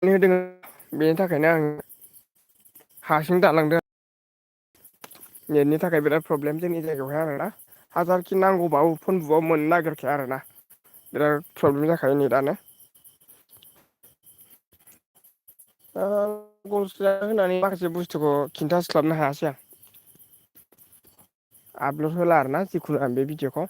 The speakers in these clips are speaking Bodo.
होदों बेनि थाखायनो आं हारसिं दालांदों। नेटनि थाखाय बिराद प्रब्लेम जोंनि जायगायावहाय आरोना हाजारखि नांगौबाबो फन बुबाबो मोननो नागिरखाया आरोना बिराद प्रब्लेम जाखायो नेटानो। गलस्ला होनानै माखासे बुस्थुखौ खिन्थास्लाबनो हायासै आं। आपलड होला आरोना जिखुनु आं बे भिडिअ'खौ।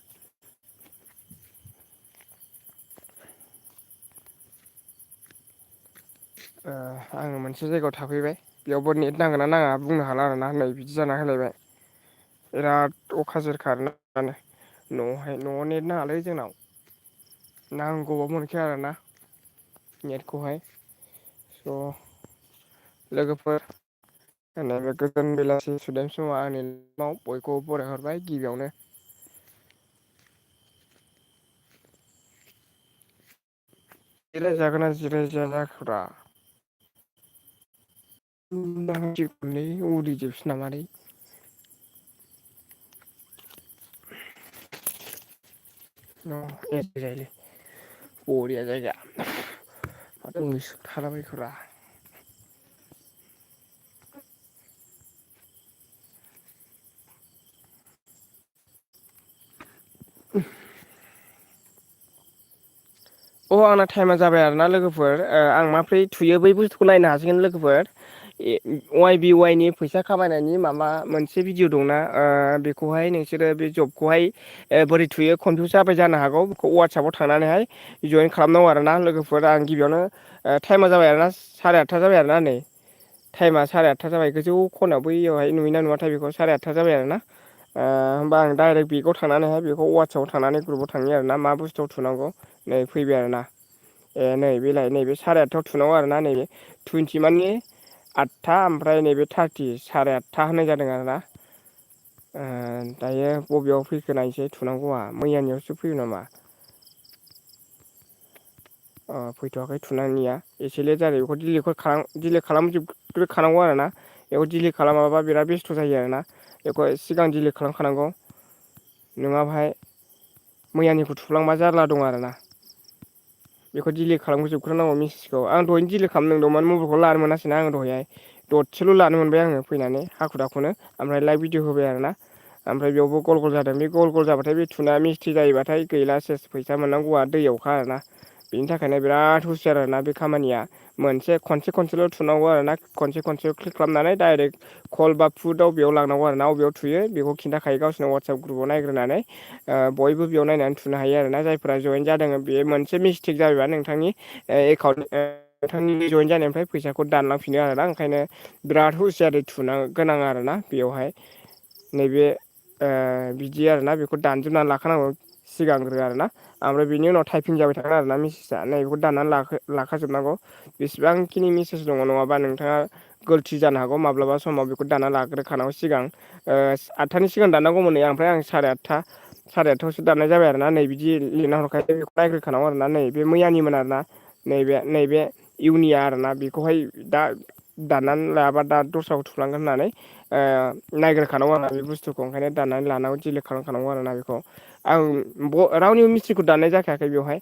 आङो मोनसे जायगायाव थाफैबाय बेयावबो नेट नांगोना नाङा बुंनो हाला आरोना नै बिदि जाना होलायबाय। बिराद अखा जोरखा आरोना न'आवहाय न'आव नेट नाङालै जोंनाव। नांगौबाबो मोनखाया आरोना नेटखौहाय स' लोगोफोर नैबे गोजोन बेलासि सुदेम समाव आंनि बयखौबो बरायहरबाय गिबियावनो। जिराय जागोना जिराय जाया जाखोब्रा उरि जोबसै नामालै। बरिया जायगा माथो मैसो थालाबायखोरा। अ आंना टाइमा जाबाय आरोना लोगोफोर आं माब्रै थुयो बै बुस्थुखौ नायनो हासिगोन लोगोफोर। वाइ बि वाइ नि फैसा खामायनायनि माबा मोनसे भिडिअ दंना बेखौहाय नोंसोरो बे जबखौहाय बोरै थुयो कनफिउस जाबाय जानो हागौ बेखौ वाट्सएपाव थांनानैहाय जयेन खालामनांगौ आरो ना लोगोफोर आं गिबियावनो टाइमा जाबाय आरोना 8:30 जाबाय आरोना नै। टाइमा 8:30 जाबाय गोजौ खनायाव बैयावहाय नुयोना नुवाथाय बेखौ 8:30 जाबाय आरो ना। होमबा आं डाइरेक्ट बेगाव थांनानैहाय बेखौ वाट्सएपाव थांनानै ग्रुपाव थांनि आरोना मा बुस्थुआव थुनांगौ। नै फैबाय आरोना नै बेलाय नैबे 8:30 थुनांगौ आरोना नैबे 20 मानि 8था ओमफ्राय नैबे 30 8:30 होननाय जादों आरोना। दायो बबेयाव फैखो नायसै थुनांगौआ मैयानियावसो फैयो नामा। फैथ'वाखै थुनांनिया एसे लेट जादों बेखौ दिलिट खालामजोबग्रोखानांगौ आरोना। बेखौ दिलिट खालामाबा बिराद बेस्थ' जायो आरोना बेखौ सिगां दिलिट खालामखानांगौ। नङाबाहाय मैयानिखौ थुफ्लांबा जारला दं आरोना। बेखौ दिलिट खालामजोबग्रोनांगौ मेसेजखौ आं दहायनो दिलिट खालामनो नंदोंमोन मबाइलखौ लानो मोनासैना आङो दहायहाय। दसेल' लानो मोनबाय आङो फैनानै हाखु दाखुनो ओमफ्राय लाइभ भिडिअ होबाय आरोना। ओमफ्राय बेयावबो गल गल जादों बे गल गल जाबाथाय बे थुना मिस्थे जायोबाथाय गैला सेस फैसा मोननांगौआ दैयावखा आरोना। बिनि थाखायनो बिराद हुसियार आरोना बे खामानिया। खनसेल' थुनांगौ आरोना खनसे क्लिक खालामनानै डाइरेक्ट कल बा फुटआव बेयाव लांनांगौ आरो ना बबेयाव थुयो बेखौ खिन्थाखायो गावसोरनो वाट्सएप ग्रुपाव नायग्रोनानै। बयबो बेयाव नायनानै थुनो हायो आरोना जायफोरा जयेन जादों बे मोनसे मिस्टेक जाबैबा नोंथांनि एकाउन्ट नोंथांनि जयेन जानायनिफ्राय फैसाखौ दानलांफिनो आरोना ओंखायनो बिराद हुसियारै थुनो गोनां आरोना बेयावहाय नैबे बिदि आरोना बेखौ दानजोबनानै लाखानांगौ सिगांग्रो आरोना। ओमफ्राय बिनि उनाव टाइपिं जाबाय थागोन आरोना मेसेजआ नैबेखौ दाननानै लाखाजोबनांगौ। बेसेबांखिनि मेसेज दङ नङाबा नोंथाङा गोलति जानो हागौ माब्लाबा समाव बेखौ दाना लाग्रोखानांगौ सिगां 8थानि सिगां दाननांगौमोन आमफ्राय आं 8:30 दाननाय जाबाय आरोना नै बिदि लिरना हरखायो बेखौ नायग्रोखानांगौ आरोना नै बे मैयानिमोन आरोना। नैबे इउनिया आरोना बेखौहाय दा दाननानै लायाबा दा दस्राखौ थुलांगोन होननानै नायग्रोखानांगौ आरोना बे बुस्थुखौ ओंखायनो दाननानै लानांगौ दिलिट खालामखानांगौ आरोना बेखौ। आं रावनिबो मिस्टेकखौ दाननाय जाखायाखै बेवहाय।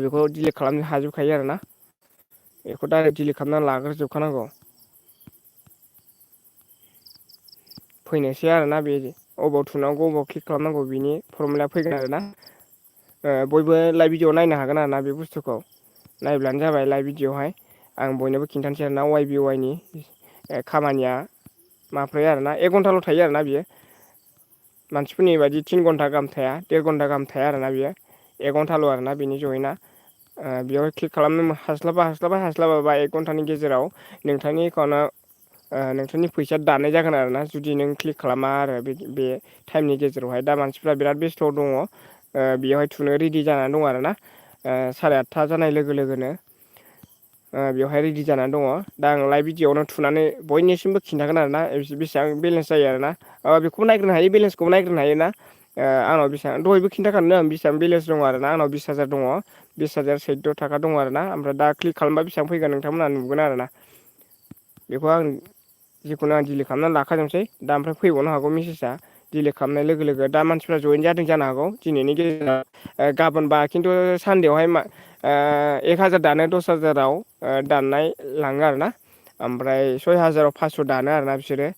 बेखौ डिलिट खालामनो हाजोबखायो आरोना बेखौ डाइरेक्ट डिलिट खालामना लाग्रोजोबखानांगौ। फैनोसै आरोना बे अबाव थुनांगौ अबाव क्लिक खालामनांगौ बिनि फरमुलाया फैगोन आरोना। बयबो लाइभ भिडिअ नायनो हागोन आरोना बे बुस्थुखौ नायब्लानो जाबाय लाइभ भिडिअआवहाय। आं बयनोबो खिन्थानोसै आरोना वाइ बि वाइ नि खामानिया माफ्राय आरोना 1 घन्टाल' थायो आरोना बियो। मानसिफोरनि बायदि 3 घन्टा गाहाम थाया 1.5 घन्टा गाहाम थाया आरोना बियो। 1 घन्टाल' आरोना बेनि जयेना। बेवहाय क्लिक खालामनो हास्लाबाबा 1 घन्टानि गेजेराव नोंथांनि एकाउन्टआव नोंथांनि फैसा दाननाय जागोन आरोना जुदि नों क्लिक खालामा आरो बे टाइमनि गेजेरावहाय दा मानसिफ्रा बिराद बेस्थ' दङ। बेवहाय थुनो रेडि जानानै दं आरोना 8:30 जानाय लोगो लोगोनो। बेवहाय रेडि जानानै दङ दा आं लाइभ भिडिअआवनो थुनानै बयनिसिमबो खिन्थागोन आरोना बेसेबां बेलेन्स जायो आरोना बेखौबो नायग्रोनो हायो बेलेन्सखौबो नायग्रोनो हायो ना। आंनाव बेसेबां दहायबो खिन्थाखादों आं बेसेबां बेलेन्स दङ आरोना आंनाव 20,000 दङ। 20,014 दङ आरोना ओमफ्राय दा क्लिक खालामबा बेसेबां फैगोन नोंथांमोनहा नुगोन आरोना। बेखौ आं जिखुनु आं डिलिट खालामनानै लाखाजोबनोसै दा ओमफ्राय फैबावनो हागौ मेसेजआ डिलिट खालामनाय लोगो लोगो दा मानसिफ्रा जयेन जादों जानो हागौ दिनैनि गेजेराव गाबोनबा खिन्थु सानदेआवहाय 1000 दानो 10,000आव दाननाय लाङो आरोना ओमफ्राय 6000आव 500 दानो आरोना बिसोरो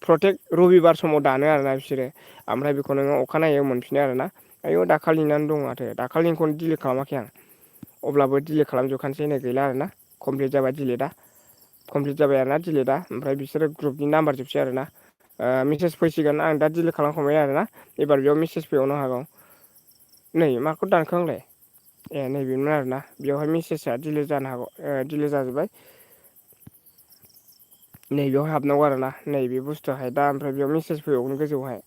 प्रतेक रबिबार समाव दानो आरोना बिसोरो ओमफ्राय बेखौ नोङो अखानायै मोनफिनो आरोना आयौ दाखालिनानो दं माथो दाखालिनिखौनो डिलिट खालामाखै आं अब्लाबो डिलिट खालामजोबखानोसै नै गैला आरोना कमप्लिट जाबाय डिलिटआ कमप्लिट जाबाय आरोना डिलिटआ ओमफ्राय बिसोरो ग्रुपनि नाम्बार जोबसै आरोना मेसेज फैसिगोन आं दा डिलिट खालामखांबाय आरोना एबार बेयाव मेसेज फैबावनो हागौ नै माखौ दानखो आंलाय ए नैबेमोन आरोना बेवहाय मेसेजआ डिलिट जानो हागौ डिलिट जाजोब्बाय नैबेयाव हाबनांगौ आरोना नैबे बुस्थुआहाय दा ओमफ्राय बेयाव मेसेज फैबावगोन गोजौहाय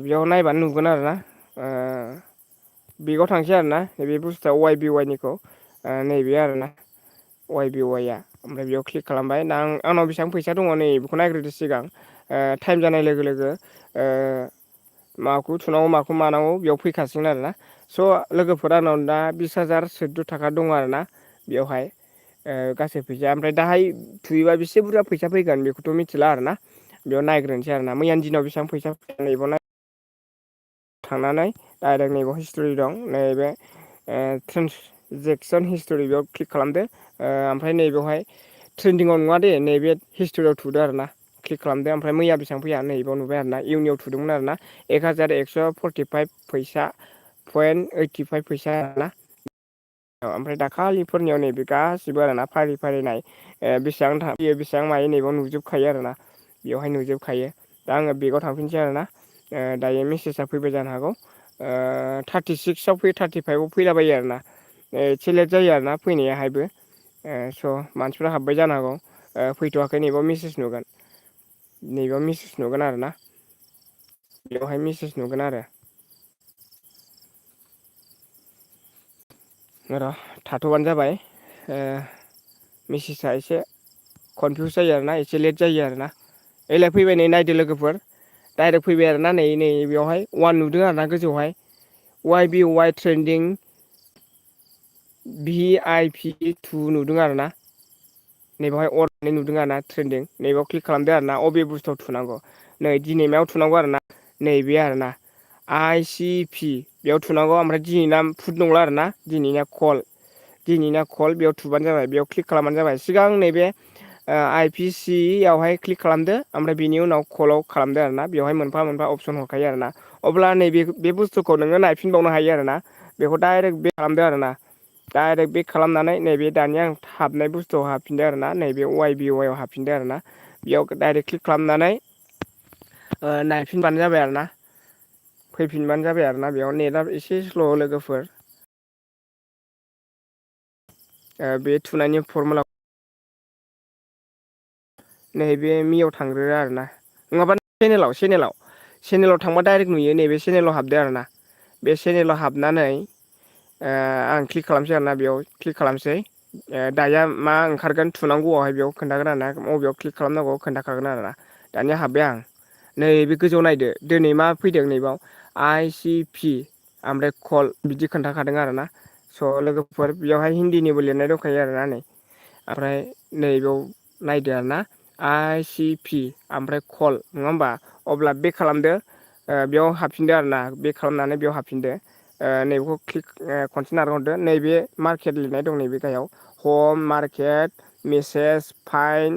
बेयाव नायबानो नुगोन आरोना बेगाव थांसै आरोना नैबे बुस्थुआ वाइ बि वाइ निखौ नैबे आरोना वाइ बि वाइआ ओमफ्राय बेयाव क्लिक खालामबाय दा आंनाव बेसेबां फैसा दङ नै बेखौ नायग्रोदो सिगां टाइम जानाय लोगो लोगो माखौ थुनांगौ माखौ मानांगौ बेयाव फैखासिगोन आरोना स' लोगोफोर आंनाव दा 20,014 थाखा दङ आरोना बेयावहाय गासै फैसाया ओमफ्राय दाहाय थुयोबा बेसे बुरजा फैसा फैगोन बेखौथ' मिथिला आरोना बेयाव नायग्रोनोसै आरोना मैयानि दिनाव बेसेबां फैसा नैबाव थांनानै डाइरेक्ट नैबाव हिस्ट'रि दं नैबे ट्रेन्जेकसन हिस्ट'रि बेयाव क्लिक खालामदो ओमफ्राय नैबेवहाय ट्रेन्दिंआव नङा दे नैबे हिस्ट'रियाव थुदो आरोना क्लिक खालामदो ओमफ्राय मैया बेसेबां फैया नैबाव नुबाय आरोना इउनियाव थुदोंमोन आरोना 1145 फैसा .85 फैसा आरोना ओमफ्राय दाखालिफोरनियाव नैबे गासिबो आरोना फारि फारि नाय बेसेबां थायो बेसेबां मायो नैबाव नुजोबखायो आरोना बेवहाय नुजोबखायो दा आङो बेगाव थांफिनसै आरोना दायो मेसेजआ फैबाय जानो हागौ 36आव फैयो 35आव फैलाबायो आरोना एसे लेट जायो आरोना फैनायाहायबो स' मानसिफ्रा हाबबाय जानो हागौ फैथ'वाखै नैबाव मेसेज नुगोन नैबेयाव मेसेज नुगोन आरोना बेवहाय मेसेज नुगोन आरो र' थाथ'बानो जाबाय मेसेजआ एसे कनफिउस जायो आरोना एसे लेट जायो आरोना ओइलाय फैबाय नै नायदो लोगोफोर डाइरेक्ट फैबाय आरोना नै बेयावहाय 1 नुदों आरोना गोजौहाय वाइ बि वाइ ट्रेन्दिं VIP2 नुदों आरोना नैबावहाय अर नुदों आरोना ट्रेन्दिं नैबाव क्लिक खालामदो आरोना अबे बुस्थुआव थुनांगौ नै दिनै मायाव थुनांगौ आरोना नैबे आरोना ICP बेयाव थुनांगौ ओमफ्राय दिनै ना फुद नंला आरोना दिनैना कल बेयाव थुबानो जाबाय बेयाव क्लिक खालामबानो जाबाय सिगां नैबे IPC आवहाय क्लिक खालामदो ओमफ्राय बेनि उनाव कलाव खालामदो आरोना बेवहाय मोनफा मोनफा अपसन हरखायो आरोना अब्ला नैबे बे बुस्थुखौ नोङो नायफिनबावनो हायो आरोना बेखौ डाइरेक्ट बेक खालामदो आरोना डाइरेक्ट बेक खालामनानै नैबे दानि आं हाबनाय बुस्थुआव हाबफिनदो आरोना नैबे वाइ बि वाइ आव हाबफिनदो आरोना बेयाव डाइरेक्ट क्लिक खालामनानै नायफिनबानो जाबाय आरोना फैफिनबानो जाबाय आरोना बेयाव नेटआ एसे स्ल' लोगोफोर बे थुनायनि फरमुला नैबे मियाव थांग्रो आरोना नङाबा चेनेलाव थांबा डाइरेक्ट नुयो नैबे चेनेलाव हाबदो आरोना बे चेनेलाव हाबनानै आं क्लिक खालामसै आरोना बेयाव क्लिक खालामसै दाया मा ओंखारगोन थुनांगौआवहाय बेयाव खोन्थागोन आरोना बबेयाव क्लिक खालामनांगौ खोन्थाखागोन आरोना दानिया हाबबाय आं नैबे गोजौआव नायदो दिनै मा फैदों नैबाव ICP ओमफ्राय कल बिदि खोन्थाखादों आरोना स' लोगोफोर बेयावहाय हिन्दीनिबो लिरनाय दंखायो आरोना नै ओमफ्राय नैबेयाव नायदो आरोना ICP ओमफ्राय कल नङा होमबा अब्ला बेक खालामदो बेयाव हाबफिनदो आरोना बेक खालामनानै बेयाव हाबफिनदो नैबेखौ क्लिक खनसे नारहरदो नैबे मार्केट लिरनाय दं नैबे गाहायाव हम मार्केट मेसेज फाइन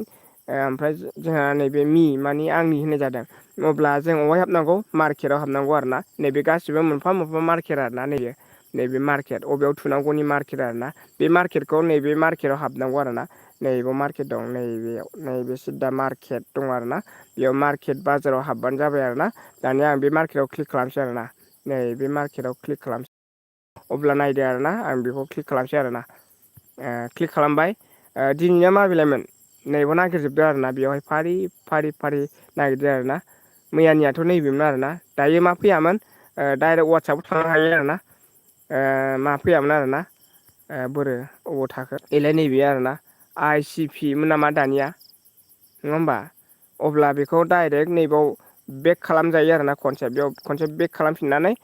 ओमफ्राय जोंहा नैबे मानि आंनि होननाय जादों अब्ला जों अहाय हाबनांगौ मार्केटाव हाबनांगौ आरोना नैबे गासिबो मोनफा मोनफा मार्केट आरोना नैबे मार्केट अबेयाव थुनांगौनि मार्केट आरोना बे मार्केटखौ नैबे मार्केटाव हाबनांगौ आरोना नैबेयाव मार्केट दं नैबेयाव नैबे सिदा मार्केट दं आरोना बेयाव मार्केट बाजाराव हाबबानो जाबाय आरोना दानिया आं बे मार्केटाव क्लिक खालामसै आरोना नै बे मार्केटाव क्लिक खालामसै अब्ला नायदो आरोना आं बेखौ क्लिक खालामसै आरोना क्लिक खालामबाय दिनैना मा बेलायमोन नैबाव नागिरजोबदो आरोना बेवहाय फारि फारि फारि नागिरदो आरोना मैयानियाथ' नैबेमोन आरोना दायो मा फैयामोन डाइरेक्ट वाट्सआपाव थांनो हायो आरोना मा फैयामोन आरोना बोरो अबाव थाखो एलाय नैबे आरोना ICP मोन नामा दानिया नङा होमबा अब्ला बेखौ डाइरेक्ट नैबाव बेक खालामजायो आरोना बेयाव खनसे बेक खालामफिननानै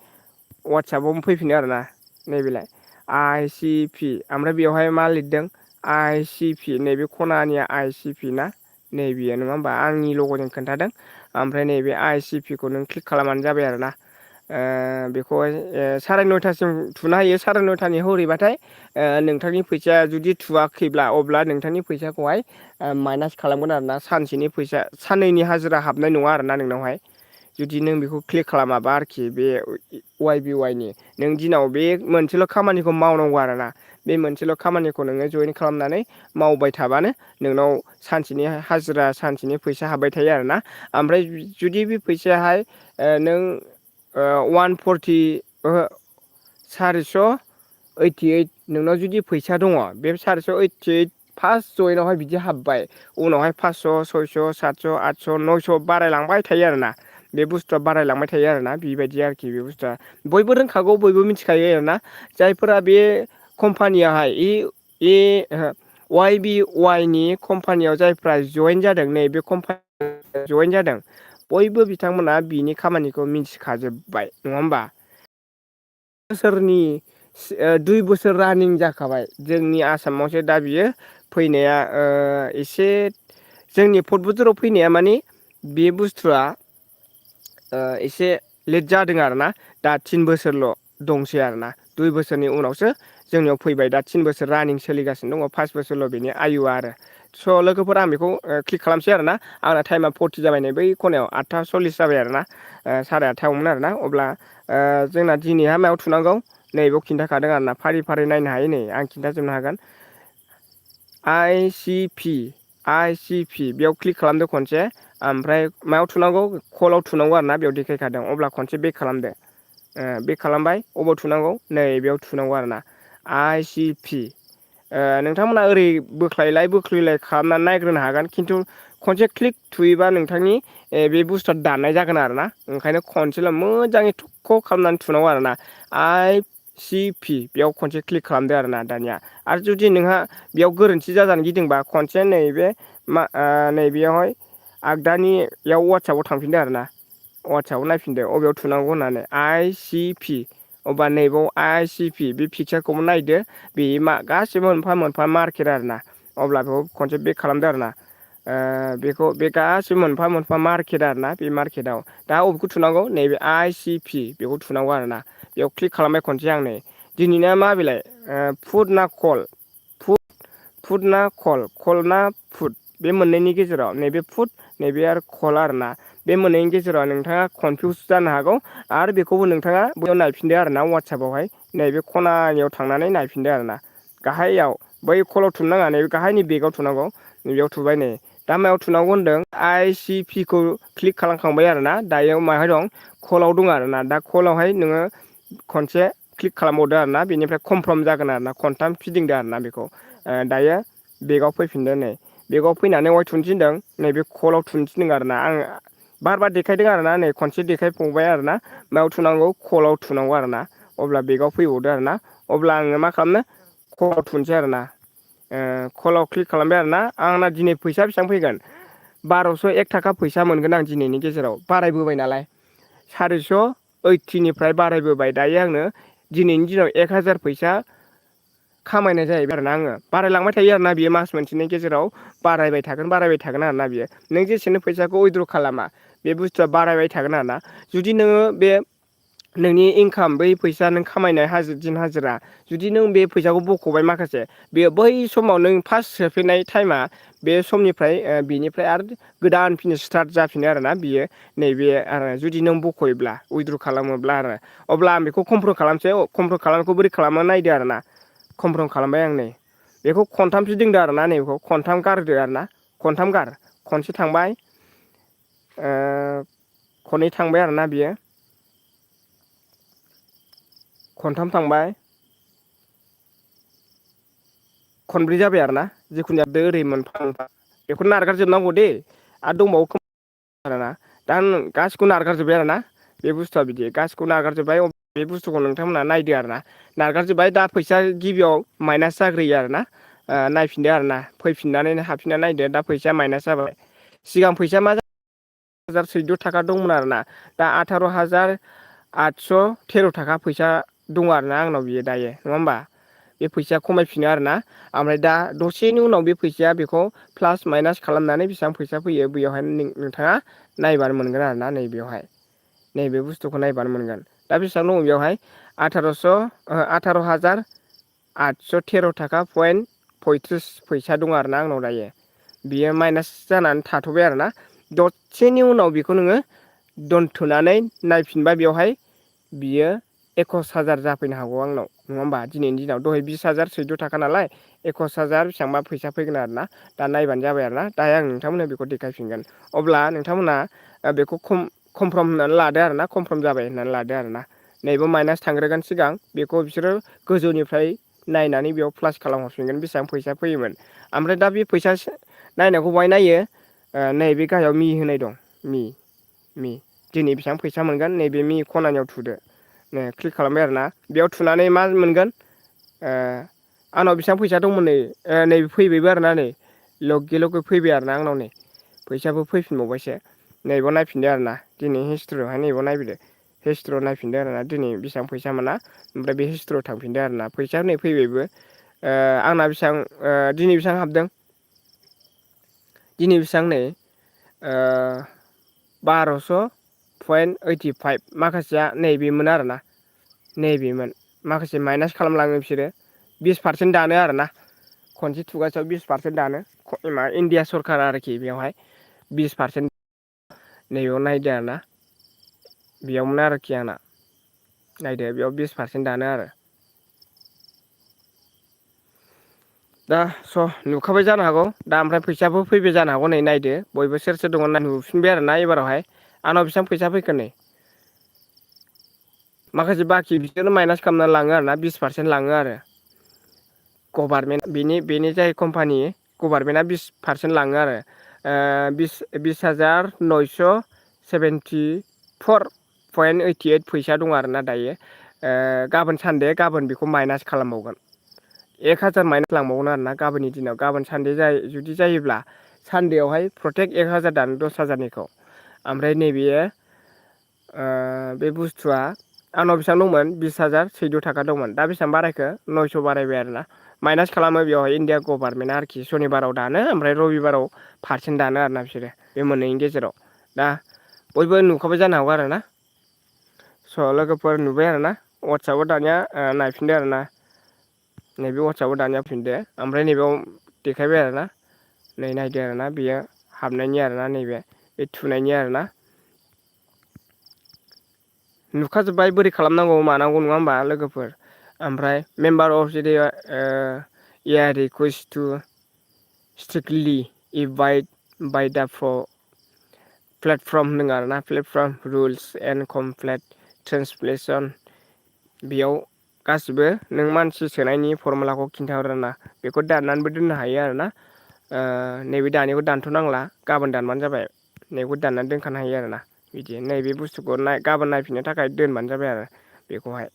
वाट्सआपाव फैफिनो आरोना नैबेलाय ICP ओमफ्राय बेवहाय मा लिरदों ICP नैबे खनानिया ICP ना नैबेयो नङा होमबा आंनि लग'जों खोन्थादों। ओमफ्राय नैबे ICP खौ नों क्लिक खालामबानो जाबाय आरो ना। बेखौहाय 9:30सिम थुनो हायो। 9:30नि हरैबाथाय नोंथांनि फैसाया जुदि थुवाखैब्ला अब्ला नोंथांनि फैसाखौहाय माइनास खालामगोन आरो ना। सानसेनि फैसा साननैनि हाजिरा हाबनाय नङा आरो ना नोंनावहाय। जुदि नों बेखौ क्लिक खालामाबा आरोखि बे YBY नि नों दिनाव बे मोनसेल' खामानिखौ मावनांगौ आरोना। बे मोनसेल' खामानिखौ नोङो जयेन खालामनानै मावबाय थाबानो नोंनाव सानसेनि हाजिरा सानसेनि फैसा हाबबाय थायो आरोना। ओमफ्राय जुदि बे फैसायाहाय नों 140 ओहो 488 नोंनाव जुदि फैसा दङ बे 488 फार्स्ट जयेनावहाय बिदि हाबबाय। उनावहाय 500 600 700 800 900 बारायलांबाय थायो आरोना। बे बुस्थुआ बारायलांबाय थायो आरोना बेबायदि आरोखि बे बुस्थुआ बयबो रोंखागौ बयबो मिथिखायो आरोना। जायफोरा बे कम्पानियाहाय YBY नि कम्पानियाव जायफ्रा जयेन जादों नै बे कम्पानि जयेन जादों बयबो बिथांमोना बिनि खामानिखौ मिथिखाजोब्बाय नङा होमबा। बोसोरनि 2 बोसोर रानिं जाखाबाय जोंनि आसामावसो दा बियो फैनाया एसे जोंनि फुटबुथोराव फैनाया माने बे बुस्थुआ एसे लेट जादों आरोना। दा 3 बोसोरल' दंसै आरोना 2 बोसोरनि उनावसो जोंनियाव फैबाय। दा 3 बोसोर रानिं सोलिगासिनो दङ। 5 बोसोरल' बेनि आयुआ आरो स' लोगोफोर आं बेखौ क्लिक खालामसै आरोना। आंना टाइमा 40 जाबाय नै बै खनायाव 8:40 जाबाय आरोना। 8:30 आरोना। अब्ला जोंना दिनैहाय मायाव थुनांगौ नैबेयाव खिन्थाखादों आरोना। फारि फारि नायनो हायो नै आं खिन्थाजोबनो हागोन। ICP बेयाव क्लिक खालामदो खनसे। ओमफ्राय मायाव थुनांगौ कलाव थुनांगौ आरोना बेयाव देखायखादों। अब्ला खनसे बेक खालामदो। बेक खालामबाय अबाव थुनांगौ नै बेयाव थुनांगौ आरोना। ICP नोंथांमोना ओरै बोख्लायलाय बोख्लैलाय खालामनानै नायग्रोनो हागोन। खिन्थु खनसे क्लिक थुयोबा नोंथांनि बे बुस्थुआ दाननाय जागोन आरोना। ओंखायनो खनसेल' मोजाङै थुखख' खालामनानै थुनांगौ आरोना। ICP बेयाव खनसे क्लिक खालामदो आरोना दानिया। आरो जुदि नोंहा बेयाव गोरोन्थि जाजानो गिदोंबा खनसे नैबे नैबेयावहाय आगदानियाव वाट्सएपाव थांफिनदो आरोना। वाट्सएपाव नायफिनदो अबेयाव थुनांगौ होननानै ICP अब्ला नैबाव ICP बे पिकचारखौबो नायदो। बे गासिबो मोनफा मोनफा मार्केट आरोना। अब्ला बेखौ खनसे बेक खालामदो आरोना। बेखौ बे गासिबो मोनफा मोनफा मार्केट आरोना। बे मार्केटाव दा अबेखौ थुनांगौ नैबे ICP बेखौ थुनांगौ आरोना। बेयाव क्लिक खालामबाय खनसे आं नै दिनैना मा बेलाय फुड ना कल फुड ना कल ना फुड बे मोननैनि गेजेराव नैबे फुड नैबे आरो कल आरोना। बे मोननैनि गेजेराव नोंथाङा कनफिउस जानो हागौ। आरो बेखौबो नोंथाङा बेयाव नायफिनदो आरोना वाट्सएपावहाय नैबे खनानियाव थांनानै नायफिनदो आरोना। गाहायाव बै कलाव थुनो नाङा नै गाहायनि बेगाव थुनांगौ। बेयाव थुबाय नै दा मायाव थुनांगौ होनदों ICP खौ क्लिक खालामखांबाय आरोना। दायो माहाय दं कलाव दं आरोना। दा कलावहाय नोङो खनसे क्लिक खालामबावदो आरोना। बेनिफ्राय कनफार्म जागोन आरोना। खनथाम फिदिंदो आरोना बेखौ। दायो बेगाव फैफिनदो नै बेगाव फैनानै अहाय थुनो थिनदों नैबे कलाव थुनो थिनदों आरोना। आं बार बार देखायदों आरोना नै खनसे देखायबावबाय आरोना। मायाव थुनांगौ कलाव थुनांगौ आरोना। अब्ला बेगाव फैबावदो आरोना। अब्ला आङो मा खालामनो कलाव थुनोसै आरोना। कलाव क्लिक खालामबाय आरोना। आंना दिनै फैसा बेसेबां फैगोन 1201 थाखा फैसा मोनगोन आं दिनैनि गेजेराव बारायबोबाय नालाय 480निफ्राय बारायबोबाय। दायो आंनो दिनैनि दिनाव 1000 फैसा खामायनाय जाहैबाय आरोना। आङो बारायलांबाय थायो आरोना। बियो मास मोनसेनि गेजेराव बारायबाय थागोन आरोना। बियो नों जेसेनो फैसाखौ उइद्र' खालामा बे बुस्थुआ बारायबाय थागोन आरोना। जुदि नोङो बे नोंनि इनकाम बै फैसा नों खामायनाय दिन हाजिरा जुदि नों बे फैसाखौ बख'बाय माखासे बेयो बै समाव नों फार्स्ट सोफैनाय टाइमा बे समनिफ्राय बेनिफ्राय आरो गोदान फिन स्टार्ट जाफिनो आरोना। बियो नैबे आरो जुदि नों बख'योब्ला उइद्र' खालामोब्ला आरो अब्ला आं बेखौ कमप्लिट खालामसै। कमप्लिट खालामनायखौ बोरै खालामना नायदो आरोना। कमप्लिट खालामबाय आं नै बेखौ खनथाम फिदिंदो आरोना। नैबेखौ खनथाम गारदो आरोना। खनथाम गार खनसे थांबाय खननै थांबाय आरोना। बियो खनथाम थांबाय खनब्रै जाबाय आरोना। जिखुनु जादो ओरै मोनफा मोनफा बेखौनो नारगारजोबनांगौ दे आरो दंबावो आरोना। दा आं गासिखौबो नारगारजोब्बाय आरोना। बे बुस्थुआ बिदि गासिखौबो नारगारजोब्बाय। बे बुस्थुखौ नोंथांमोना नायदो आरोना। नारगारजोब्बाय दा फैसा गिबियाव माइनास जाग्रोयो आरोना। नायफिनदो आरोना। फैफिननानै हाबफिनना नायदो दा फैसाया माइनास जाबाय। सिगां फैसा मा 1014 थाखा दंमोन आरोना। दा 18,813 थाखा फैसा दं आरोना आंनाव बियो दायो नङा होमबा। बे फैसाया खमायफिनो आरोना ओमफ्राय दा दसेनि उनाव बे फैसाया बेखौ प्लास माइनास खालामनानै बेसेबां फैसा फैयो बेयावहाय नोंथाङा नायबानो मोनगोन आरोना नैबेयावहाय नैबे बुस्थुखौ नायबानो मोनगोन दा बेसेबां दङ बेयावहाय 18,813 थाखा पइन्ट 35 फैसा दङ आरोना आंनाव दायो बियो माइनास जानानै थाथ'बाय आरोना दसेनि उनाव बेखौ नोङो दोनथ'नानै नायफिनबा बेवहाय बियो 21,000 जाफैनो हागौ आंनाव नङा होमबा दिनैनि दिनाव दहाय 20,014 थाखा नालाय 21,000 बेसेबांबा फैसा फैगोन आरोना दा नायबानो जाबाय आरोना दायो आं नोंथांमोननो बेखौ देखायफिनगोन अब्ला नोंथांमोना बेखौ कमफर्म होननानै लादो आरोना कमफर्म जाबाय होननानै लादो आरोना नैबे माइनास थांग्रोगोन सिगां बेखौ बिसोरो गोजौनिफ्राय नायनानै बेयाव प्लास खालामहरफिनगोन बेसेबां फैसा फैयोमोन ओमफ्राय दा बे फैसा नायनायखौ बहाय नायो नैबे गाहायाव मि होनाय दं मि दिनै बेसेबां फैसा मोनगोन नैबे मि खनानियाव थुदो क्लिक खालामबाय आरोना बेयाव थुनानै मा मोनगोन आंनाव बेसेबां फैसा दंमोन नैबे फैबायबो आरोना नै लगे फैबाय आरोना आंनाव नै फैसाबो फैफिनबावबायसो नैबाव नायफिनदो आरोना दिनै हिस्ट्रियावहाय नैबाव नायफैदो हिस्ट्रियाव नायफिनदो आरोना दिनै बेसेबां फैसा मोना ओमफ्राय बे हिस्ट्रियाव थांफिनदो आरोना फैसा नै फैबायबो आंना बेसेबां दिनै बेसेबां हाबदों दिनै बेसेबां नै 1200.85 माखासेया नैबेमोन आरोना नैबेमोन माखासे माइनास खालामलाङो बिसोरो 20% दानो आरोना खनसे थुगासेयाव 20% दानो मा इण्डिया सरखार आरोखि बेवहाय 20% नैबेयाव नायदो आरोना बेयावमोन आरोखि आंना नायदो बेयाव 20% दानो आरो दा नुखाबाय जानो हागौ दा ओमफ्राय फैसाबो फैबाय जानो हागौ नै नायदो बयबो सोर दङ ना नुफिनबाय आरोना एबारावहाय आंनाव बेसेबां फैसा फैखो नै माखासे बाखि बिसोरनो माइनास खालामनानै लाङो आरोना 20% लाङो आरो गभार्नमेन्ट बेनि जाय कम्पानि गभार्नमेन्टआ 20% लाङो आरो 20,974.88 फैसा दं आरोना दायो गाबोन सानदे गाबोन बेखौ माइनास खालामबावगोन 1,000 माइनास लांबावगोन आरोना गाबोननि दिनाव गाबोन सानदे जुदि जायोब्ला सानदेआवहाय प्रटेक्ट 1,000 दानो 10,000निखौ ओमफ्राय नैबेयो बे बुस्थुआ आंनाव बेसेबां दंमोन 20,014 थाखा दंमोन दा बेसेबां बारायखो 900 बारायबाय आरोना माइनास खालामो बेवहाय इण्डिया गभार्नमेन्टआ आरोखि सनिबाराव दानो ओमफ्राय रबिबाराव पारसेन्ट दानो आरोना बिसोरो बे मोननैनि गेजेराव दा बयबो नुखाबाय जानो हागौ आरोना लोगोफोर नुबाय आरोना वाट्सआपाव दानिया नायफिनदो आरोना नैबे वाट्सआपाव दानिया फैफिनदो ओमफ्राय नैबेयाव देखायबाय आरोना नै नायदो आरोना बेयो हाबनायनि आरोना नैबे बे थुनायनि आरोना नुखाजोब्बाय बोरै खालामनांगौ मानांगौ नङा होमबा लोगोफोर ओमफ्राय मेम्बार अफ जुदि रिकुवेस्ट टु स्ट्रिक्टलि एबाइड बाय दा प्लेटफर्म होनदों आरोना platform rules and complete translation बेयाव गासिबो नों मानसि सोनायनि फरमुलाखौ खिन्थाहरो ना बेखौ दाननानैबो दोननो हायो आरोना नैबे दानिखौ दानथ'नांला गाबोन दानबानो जाबाय नैबेखौ दाननानै दोनखानो हायो आरोना बिदि नैबे बुस्थुखौ गाबोन नायफिननो थाखाय दोनबानो जाबाय आरो बेखौहाय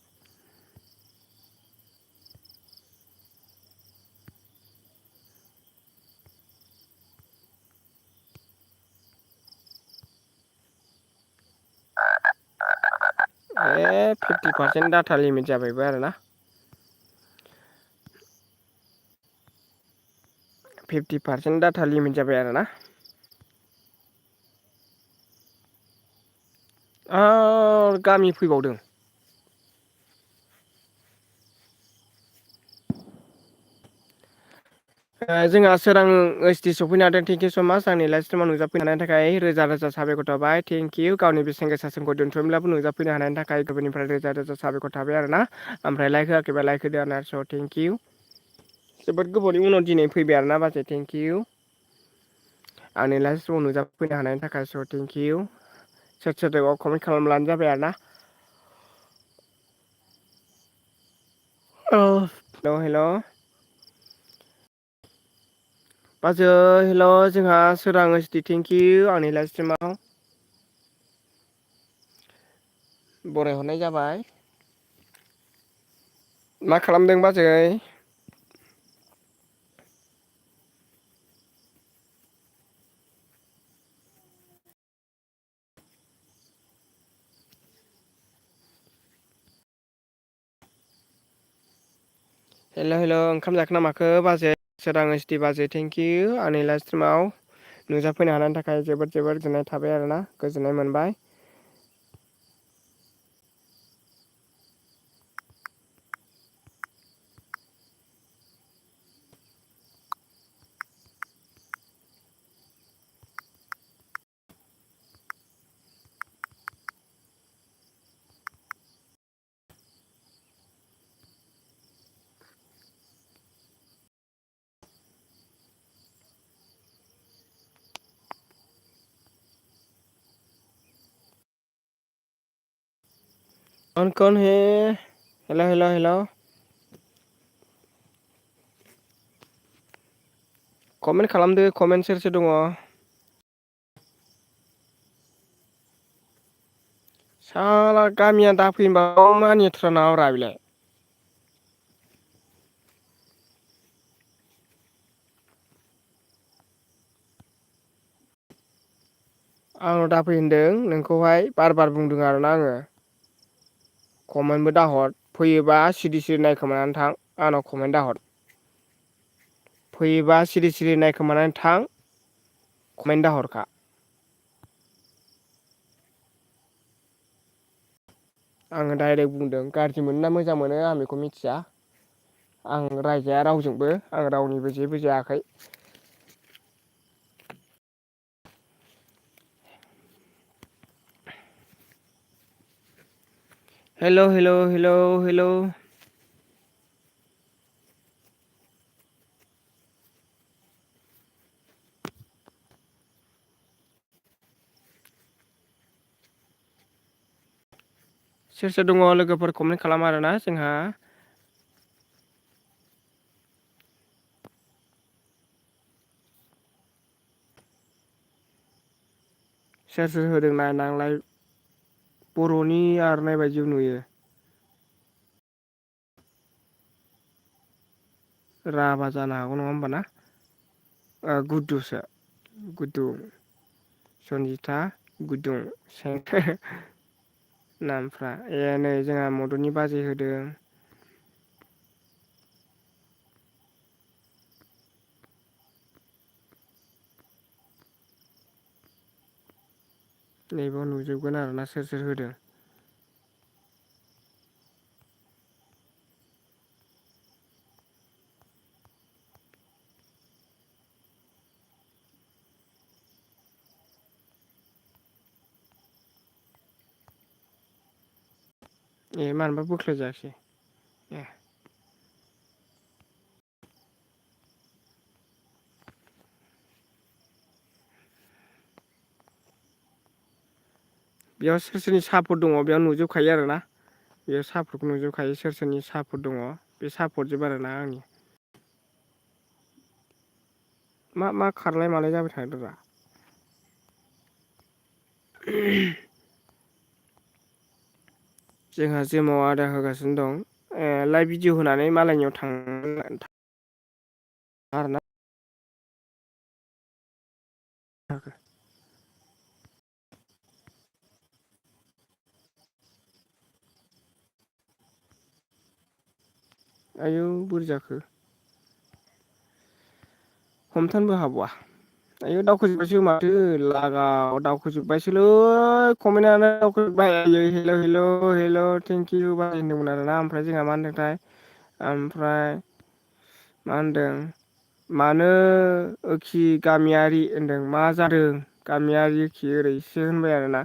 ए 50% डाटा लिमिट जाबायबो आरोना 50% डाटा लिमिट जाबाय आरोना गामि फैबावदों जोंहा सोरां ओइसडि सफैनो हादों थेंक इउ स' माच आंनि लाइभ स्ट्रिमाव नुजाफैनो हानायनि थाखाय रोजा रोजा साबायखर थाबाय थेंक इउ गावनि बेसेन गोसा समखौ दोनथ'ब्लाबो नुजाफैनो हानायनि थाखाय गुबुननिफ्राय रोजा रोजा साबायखर थाबाय आरोना ओमफ्राय लाइक होआखैबा लाइक होदो आरोना स' थेंक इउ जोबोद गोबावनि उनाव दिनै फैबाय आरोना बाजै थेंक इउ आंनि लाइभ स्ट्रिमाव नुजाफैनो हानायनि थाखाय स' थेंक इउ सोर दङ कमेन्ट खालामब्लानो जाबाय आरोना हेल' बाजै हेल' जोंहा सोरां ओइसडि थेंक इउ आंनि लाइभ स्ट्रिमाव बरायहरनाय जाबाय मा खालामदों बाजै हेल' हेल' ओंखाम जाखो ना माखो बाजै सोरां एस टि बाजै थेंकिउ आंनि लाइभ स्ट्रिमाव नुजाफैनो हानायनि थाखाय जोबोद जोबोद गोजोननाय थाबाय आरोना गोजोननाय मोनबाय। कौन कौन है हेल' हेल' हेल' कमेन्ट खालामदो कमेन्ट सोर सोर दङ। साला गामिया दाफैनोबा मा नेथ्रा नाङाब्रा बेलाय। आंनाव दाफै होनदों नोंखौहाय बार बार बुंदों आरोना आङो। कमेन्टबो दाहर फैयोबा सिरि सिरि नायखोमानानै थां आंनाव कमेन्ट दाहर। फैयोबा सिरि सिरि नायखोमानानै थां कमेन्ट दा हरखा। आङो डाइरेक्ट बुंदों गाज्रि मोनो ना मोजां मोनो आं बेखौ मिथिया। आं रायजाया रावजोंबो आं रावनिबो जेबो जायाखै। हेल' हेल' हेल' हेल' सोर सोर दङ लोगोफोर कमेन्ट खालाम आरोना जोंहा। सोर सोर होदों नायनांलाय बर'नि आर'नाइ बायदि नुयो। राभा जानो हागौ नङा होमबाना। गुदुसो गुदु सनजिथा गुदुं सें नामफ्रा ए नै जोंहा मदनि बाजै होदों। नैबाव नुजोबगोन आरोना सोर सोर होदों। ए मानोबा बोख्लाय जायासै ए बेयाव सोर सोरनि सापर्ट दङ बेयाव नुजोबखायो आरोना। बेयाव सापर्टखौ नुजोबखायो सोर सोरनि सापर्ट दङ बे सापर्ट जोब आरोना आंनि। मा खारलाय मालाय जाबाय थादोंरा। जोंहा जिमाव आदार होगासिनो दं लाइभ भिडिअ' होनानै मालायनियाव थां आरोना आयौ बोरै जाखो। हमथानोबो हाबावा आयौ दावखोजोबबायसो माथो लागाव दावखोजोबबायसोलै कमेन्टआनो दावखोजोबबाय हेल' हेल' हेल' थेंकिउ बाजै होनदोंमोन आरोना ओमफ्राय जोंहा मा होनदोंथाय ओमफ्राय मा होनदों मानो ओखि गामियारि होनदों मा जादों गामियारिखि ओरैसो होनबाय आरोना।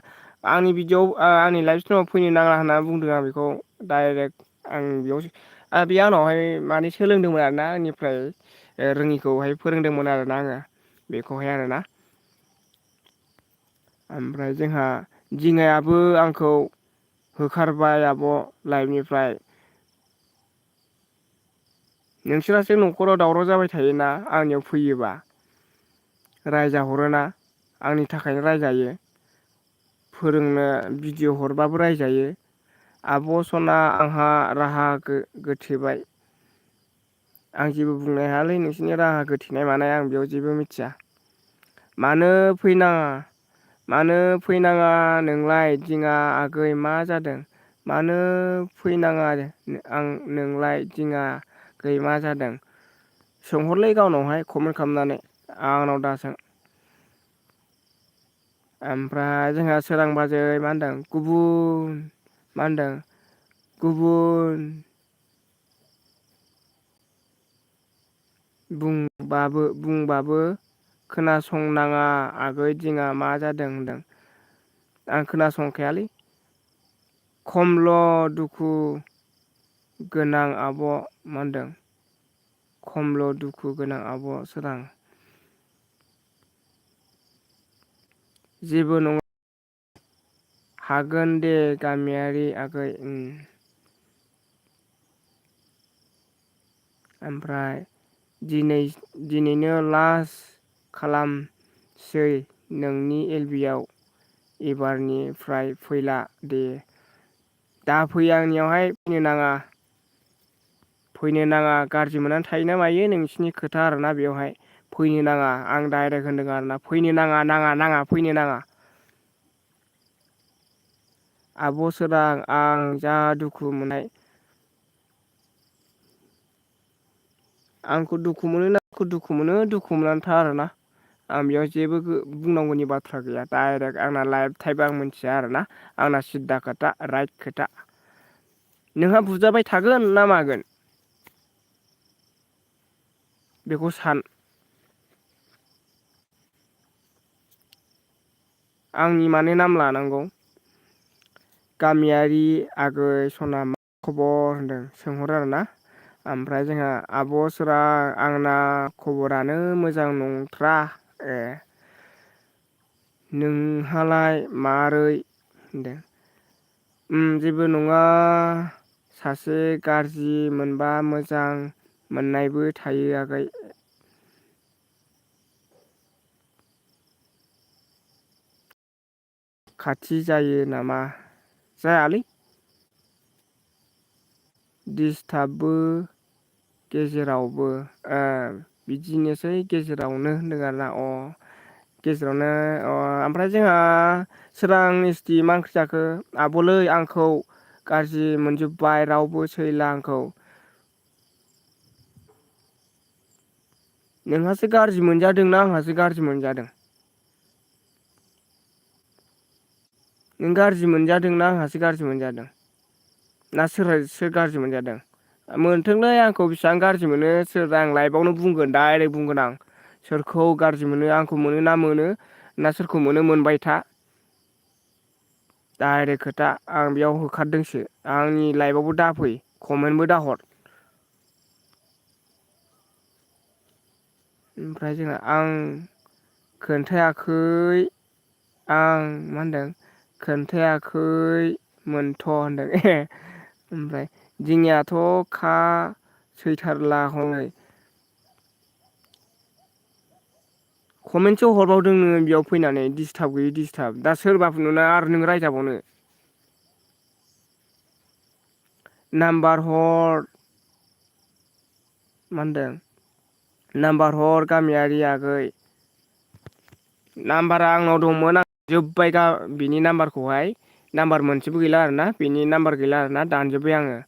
आंनि बिदिअ आंनि लाइफ स्टाइलाव फैनो नाङा होनना बुंदों आं बेखौ डाइरेक्ट आं बेयाव बे आंनावहाय माने सोलोंदोंमोन आरोना आंनिफ्राय रोङिखौहाय फोरोंदोंमोन आरोना आङो बेखौहाय आरोना। ओमफ्राय जोंहा दिङायाबो आंखौ होखारबाय आब' लाइभनिफ्राय। नोंसोरासो न'खराव दावराव जाबाय थायोना आंनियाव फैयोबा रायजाहरोना आंनि थाखायनो रायजायो। फोरोंनो भिडिअ' हरबाबो रायजायो। आब' सना आंहा राहा गोथेबाय। आं जेबो बुंनो हायालै नोंसिनि राहा गोथेनाय मानाय आं बेयाव जेबो मिथिया। मानो फैनाङा मानो फैनाङा नोंलाय दिङा आगै मा जादों। मानो फैनाङा आं नोंलाय दिङा गै मा जादों सोंहरलै गावनावहाय कमेन्ट खालामनानै आंनाव दासों। ओमफ्राय जोंहा सोरां बाजै मा होनदों गुबुन मा होनदों गुबुन बुंबाबो खोनासंनाङा आगै दिङा मा जादों होनदों। आं खोनासंखायालै खमल' दुखु गोनां आब' मा होनदों खमल' दुखु गोनां आब' सोरां जेबो नङा हागोन दे गामियारि आगै ओमफ्राय दिनैनो लास्ट खालामसै नोंनि एलबिआव एबारनिफ्राय फैला दे दा फै आंनियावहाय फैनो नाङा गाज्रि मोननानै थायोना मायो नोंसिनि खोथा आरोना बेवहाय फैनो नाङा आं डाइरेक्ट होनदों आरोना फैनो नाङा फैनो नाङा आब' सोरां आं जा दुखु मोननाय आंखौ दुखु मोनो दुखु मोननानै था आरोना आं बेयाव जेबो बुंनांगौनि बाथ्रा गैया डाइरेक्ट आंना लाइफ टाइप आं मिथिया आरोना आंना सिद्दा खोथा राइट खोथा नोंहा बुजाबाय थागोन ना मागोन बेखौ सान आंनि मानो नाम लानांगौ गामियारि आगै सना मा खबर होनदों सोंहरो आरोना ओमफ्राय जोंहा आब' सोरां आंना खबरानो मोजां नंथ्रा ए नोंहालाय मारै होनदों जेबो नङा सासे गाज्रि मोनबा मोजां मोननायबो थायो आगै खाथि जायो नामा जायालै दिसटाबबो गेजेरावबो बिदिनोसै गेजेरावनो होनदों आरोना गेजेरावनो ओमफ्राय जोंहा सोरां मिस्टि मा ओंख्रि जाखो आब'लै आंखौ गाज्रि मोनजोब्बाय रावबो सैला आंखौ नोंहासो गाज्रि मोनजादोंना आंहासो गाज्रि मोनजादों नों गाज्रि मोनजादोंना आंहासो गाज्रि मोनजादों ना सोर गाज्रि मोनजादों मोनथोंलै आंखौ बेसेबां गाज्रि मोनो सोर आं लाइभआवनो बुंगोन डाइरेक्ट बुंगोन आं सोरखौ गाज्रि मोनो आंखौ मोनो ना सोरखौ मोनबाय था डाइरेक्ट खोथा आं बेयाव होखारदोंसो आंनि लाइफआवबो दाफै कमेन्टबो दाहर ओमफ्राय जोंना आं खोन्थायाखै आं मा होनदों खोन्थायाखैमोनथ' होनदों ओमफ्राय दिङाथ' सैथारला हनै कमेन्टसो हरबावदों नोङो बेयाव फैनानै डिसटाब गैयै डिसटाब दा सोरबाफोर नुना आरो नों रायजाबावनो नाम्बार हर मा होनदों नाम्बार हर गामियारि आगै नाम्बारा आंनाव दंमोन आं जोब्बाय बिनि नाम्बारखौहाय नाम्बार मोनसेबो गैला आरोना बेनि नाम्बार गैला आरोना दानजोब्बाय आङो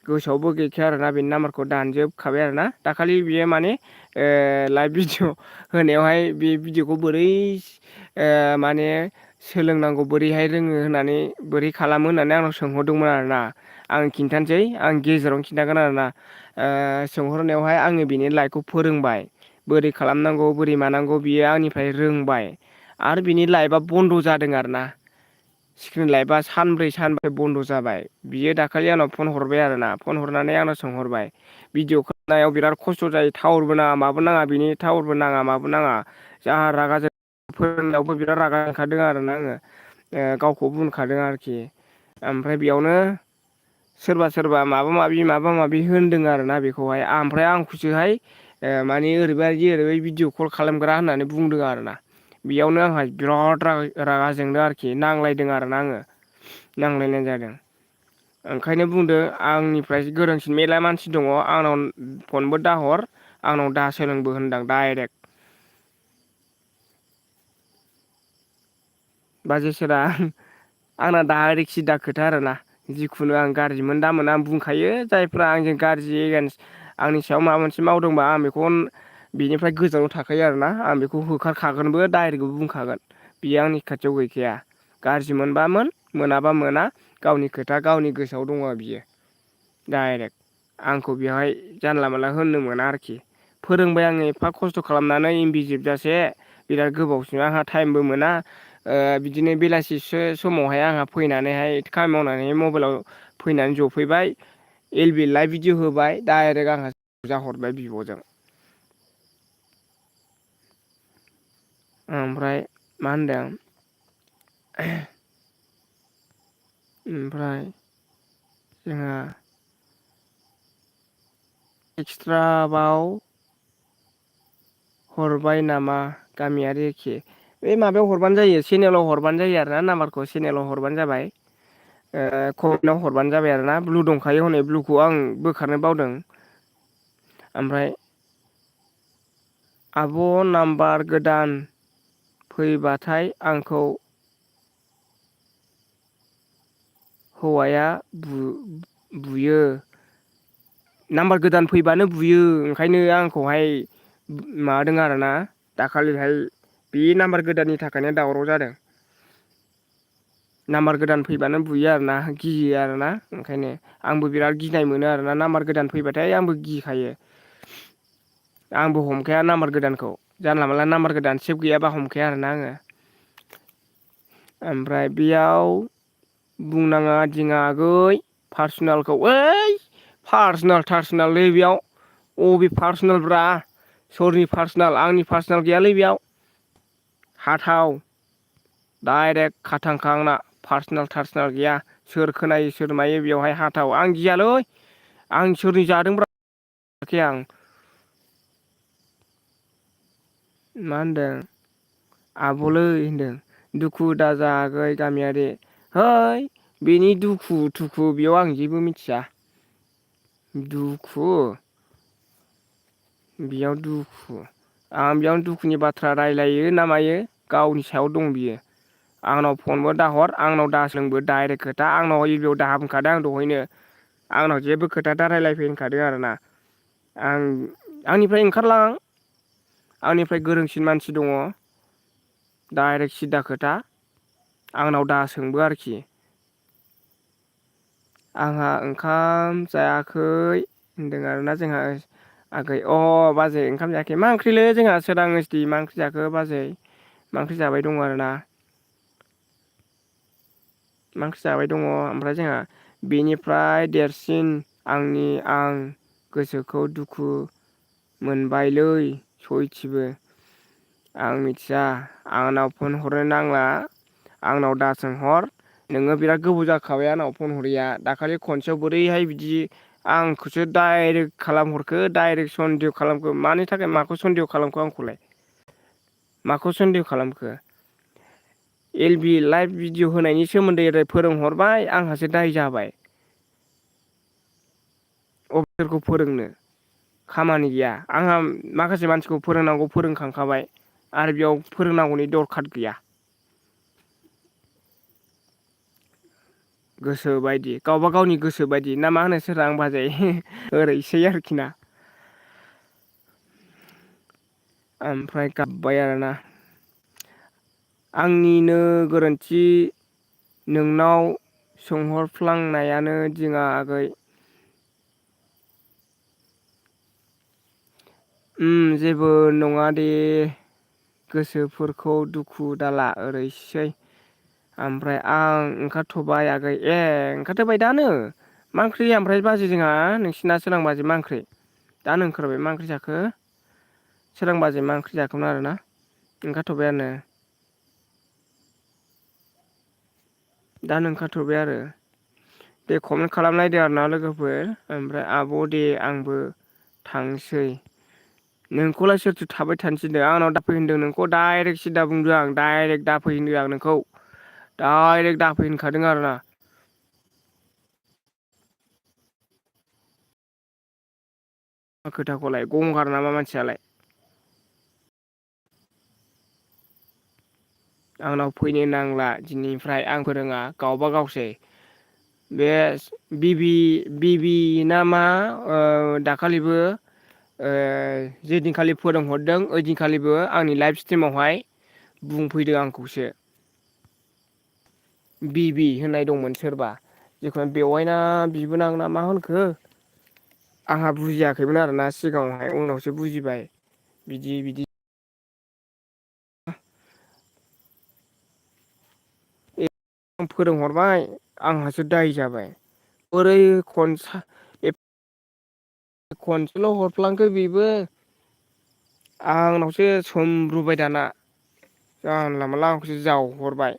गोसोआवबो गैखाया आरोना बेनि नाम्बारखौ दानजोबखाबाय आरोना दाखालि बियो माने लाइभ भिडिअ होनायावहाय बे भिडिअखौ बोरै माने सोलोंनांगौ बोरैहाय रोङो होननानै बोरै खालामो होननानै आंनाव सोंहरदोंमोन आरोना आं खिन्थानोसै आं गेजेरावनो खिन्थागोन आरोना सोंहरनायावहाय आङो बेनि लाइभखौ फोरोंबाय बोरै खालामनांगौ बोरै मानांगौ बियो आंनिफ्राय रोंबाय आरो बिनि लाइफआ बन्द' जादों आरोना स्क्रिन लाइफआ सानब्रै बन्द' जाबाय बियो दाखालि आंनाव फन हरबाय आरोना फन हरनानै आंनाव सोंहरबाय भिडिअ खालामनायाव बिराद खस्थ' जायो टावारबो नाङा माबो नाङा बिनि टावारबो नाङा माबो नाङा जा रागा जों फोरोंनायावबो बिराद रागा जोंखादों आरोना आङो गावखौ बुंखादों आरोखि ओमफ्राय बेयावनो माबा माबि होनदों आरोना बेखौहाय ओमफ्राय आंखौसोहाय माने ओरैबायदि भिडिअ कल खालामग्रा होननानै बुंदों आरोना बेयावनो आंहा बिराद रागा जोंदों आरोखि नांलायदों आरोना आङो नांलायनाय जादों ओंखायनो बुंदों आंनिफ्राय गोरोंसिन मेरला मानसि दङ आंनाव फनबो दाहर आंनाव दा सोलोंबो होनदां डाइरेक्ट बाजै सोरां आंना डाइरेक्ट सिदा खोथा आरोना जिखुनु आं गाज्रिमोन दामोन आं बुंखायो जायफ्रा आंजों गाज्रि एगेन्स्ट आंनि सायाव माबा मोनसे मावदोंबा आं बेखौ बिनिफ्राय गोजानाव थाखायो आरोना आं बेखौ होखारखागोनबो डाइरेक्टबो बुंखागोन बियो आंनि खाथियाव गैखाया गाज्रि मोनबा मोनाबा मोना गावनि खोथा गावनि गोसोआव दङ बियो डाइरेक्ट आंखौ बेवहाय जानला मोनला होननो मोना आरोखि फोरोंबाय आङो एफा खस्थ' खालामनानै एमबि जोबजासे बिराद गोबावसिम आंहा टाइमबो मोना बिदिनो बेलासिसो समावहाय आंहा फैनानैहाय खामानि मावनानै मबाइलाव फैनानै जफैबाय एल बि लाइभ भिडिअ होबाय डाइरेक्ट आंहा जाहरबाय बिब'जों ओमफ्राय मा होनदों ओमफ्राय जोंहा एक्सट्राबाव हरबाय नामा गामियारि एखे बे माबायाव हरबानो जायो चेनेलाव हरबानो जायो आरोना नाम्बारखौ चेनेलाव हरबानो जाबाय कमेन्टआव हरबानो जाबाय आरोना ब्लु दंखायो हनै ब्लुखौ आं बोखारनो बावदों ओमफ्राय आब' नाम्बार गोदान फैबाथाय आंखौ हौवाया बुयो नाम्बार गोदान फैबानो बुयो ओंखायनो आंखौहाय माबादों आरोना दाखालिहाय बे नाम्बार गोदाननि थाखायनो दावराव जादों नाम्बार गोदान फैबानो बुयो आरोना गियो आरोना ओंखायनो आंबो बिराद गिनाय मोनो आरोना नाम्बार गोदान फैबाथाय आंबो गिखायो आंबो हमखाया नाम्बार गोदानखौ जानला मोनला नाम्बार गोदान सेब गैयाबा हमखाया आरोना आङो ओमफ्राय बेयाव बुंनाङा दिङा आगै पार्सनेलखौ ओइ पार्सनेल थार्सनेललै बेयाव अबे पार्सनेल ब्रा सोरनि पार्सनेल आंनि पार्सनेल गैयालै बेयाव हाथाव डाइरेक्ट खाथांखा आंना पार्सनेल थार्सनेल गैया सोर खोनायो सोर मायो बेवहाय हाथाव आं गियालै आं सोरनि जादोंब्रा आं मा होनदों आब'लै होनदों दुखु दाजा आगै गामियारि है बेनि दुखु थुखु बेयाव आं जेबो मिथिया दुखु बेयाव दुखु आं बेयावनो दुखुनि बाथ्रा रायलायो ना मायो गावनि सायाव दं बियो आंनाव फनबो दाहर आंनाव दासोंबो डाइरेक्ट खोथा आंनाव बेयाव दाहाब होनखादों आं दहायनो आंनाव जेबो खोथा दा रायज्लायफै होनखादों आरोना आंनिफ्राय ओंखारलां आंनिफ्राय गोरोंसिन मानसि दङ डाइरेक्ट सिदा खोथा आंनाव दा सोंबो आरोखि आंहा ओंखाम जायाखै होनदों आरोना जोंहा आगै अ बाजै ओंखाम जायाखै मा ओंख्रिलै जोंहा सोरांसदि मा ओंख्रि जाखो बाजै मा ओंख्रि जाबाय दङ आरोना मा ओंख्रि जाबाय दङ ओमफ्राय जोंहा बेनिफ्राय देरसिन आं गोसोखौ दुखु मोनबायलै सयथिबो आं मिथिया आंनाव फन हरनो नांला आंनाव दा सोंहर नोङो बिराद गोबाव जाखाबाय आंनाव फन हरैया दाखालि खनसेयाव बोरैहाय बिदि आंखौसो डाइरेक्ट खालामहरखो डाइरेक्ट सन्देह खालामखो मानि थाखाय माखौ सन्देह खालामखो आंखौलाय माखौ सन्देह खालामखो एल बि लाइभ भिडिअ होनायनि सोमोन्दै ओरै फोरोंहरबाय आंहासो दाय जाबाय अबेसोरखौ फोरोंनो खामानि गैया आंहा माखासे मानसिखौ फोरोंनांगौ फोरोंखांखाबाय आरो बेयाव फोरोंनांगौनि दरखार गैया गोसो बायदि गावबा गावनि गोसो बायदि ना मा होनो सोरां बाजै ओरैसै आरोखि ना ओमफ्राय गाबबाय आरोना आंनिनो गोरोन्थि नोंनाव सोंहरफ्लांनायानो दिङा आगै जेबो नङा दे गोसोफोरखौ दुखु दाला ओरैसै ओमफ्राय आं ओंखारथ'बाय आगै ओंखारथ'बाय दानो मा ओंख्रि ओमफ्राय बाजै जोंहा नोंसिना सोरां बाजै मा ओंख्रि दानो ओंखारबाय मा ओंख्रि जाखो सोरां बाजै मा ओंख्रि जाखोमोन आरोना ओंखारथ'बायानो दानो ओंखारथ'बाय आरो दे कमेन्ट खालामलायदो आरोना लोगोफोर ओमफ्राय आब' दे आंबो थांसै नोंखौलाय सोरथो थाबाय थानो थिनदों आंनाव दाफै होनदों नोंखौ डाइरेक्ट सिदा बुंदों आं डाइरेक्ट दाफै होनदों आं नोंखौ डाइरेक्ट दाफै होनखादों आरोना मा खोथाखौलाय गंगार नामा मानसियालाय आंनाव फैनो नांला दिनैनिफ्राय आं फोरोङा गावबा गावसै बे बिबि ना मा दाखालिबो जेदिनखालि फोरोंहरदों ओइदिनखालिबो आंनि लाइफ स्ट्रिमावहाय बुंफैदो आंखौसो बिबि होननाय दंमोन सोरबा जिखुनु बेवाइ ना बिबोनां ना मा होनखो आंहा बुजियाखैमोन आरोना सिगाङावहाय उनावसो बुजिबाय बिदि बिदि फोरोंहरबाय आंहासो दाय जाबाय बोरै खनसेल' हरफ्लांखो बेबो आंनावसो सोमब्रबाय दाना जानला मोनला आंखौसो जावहरबाय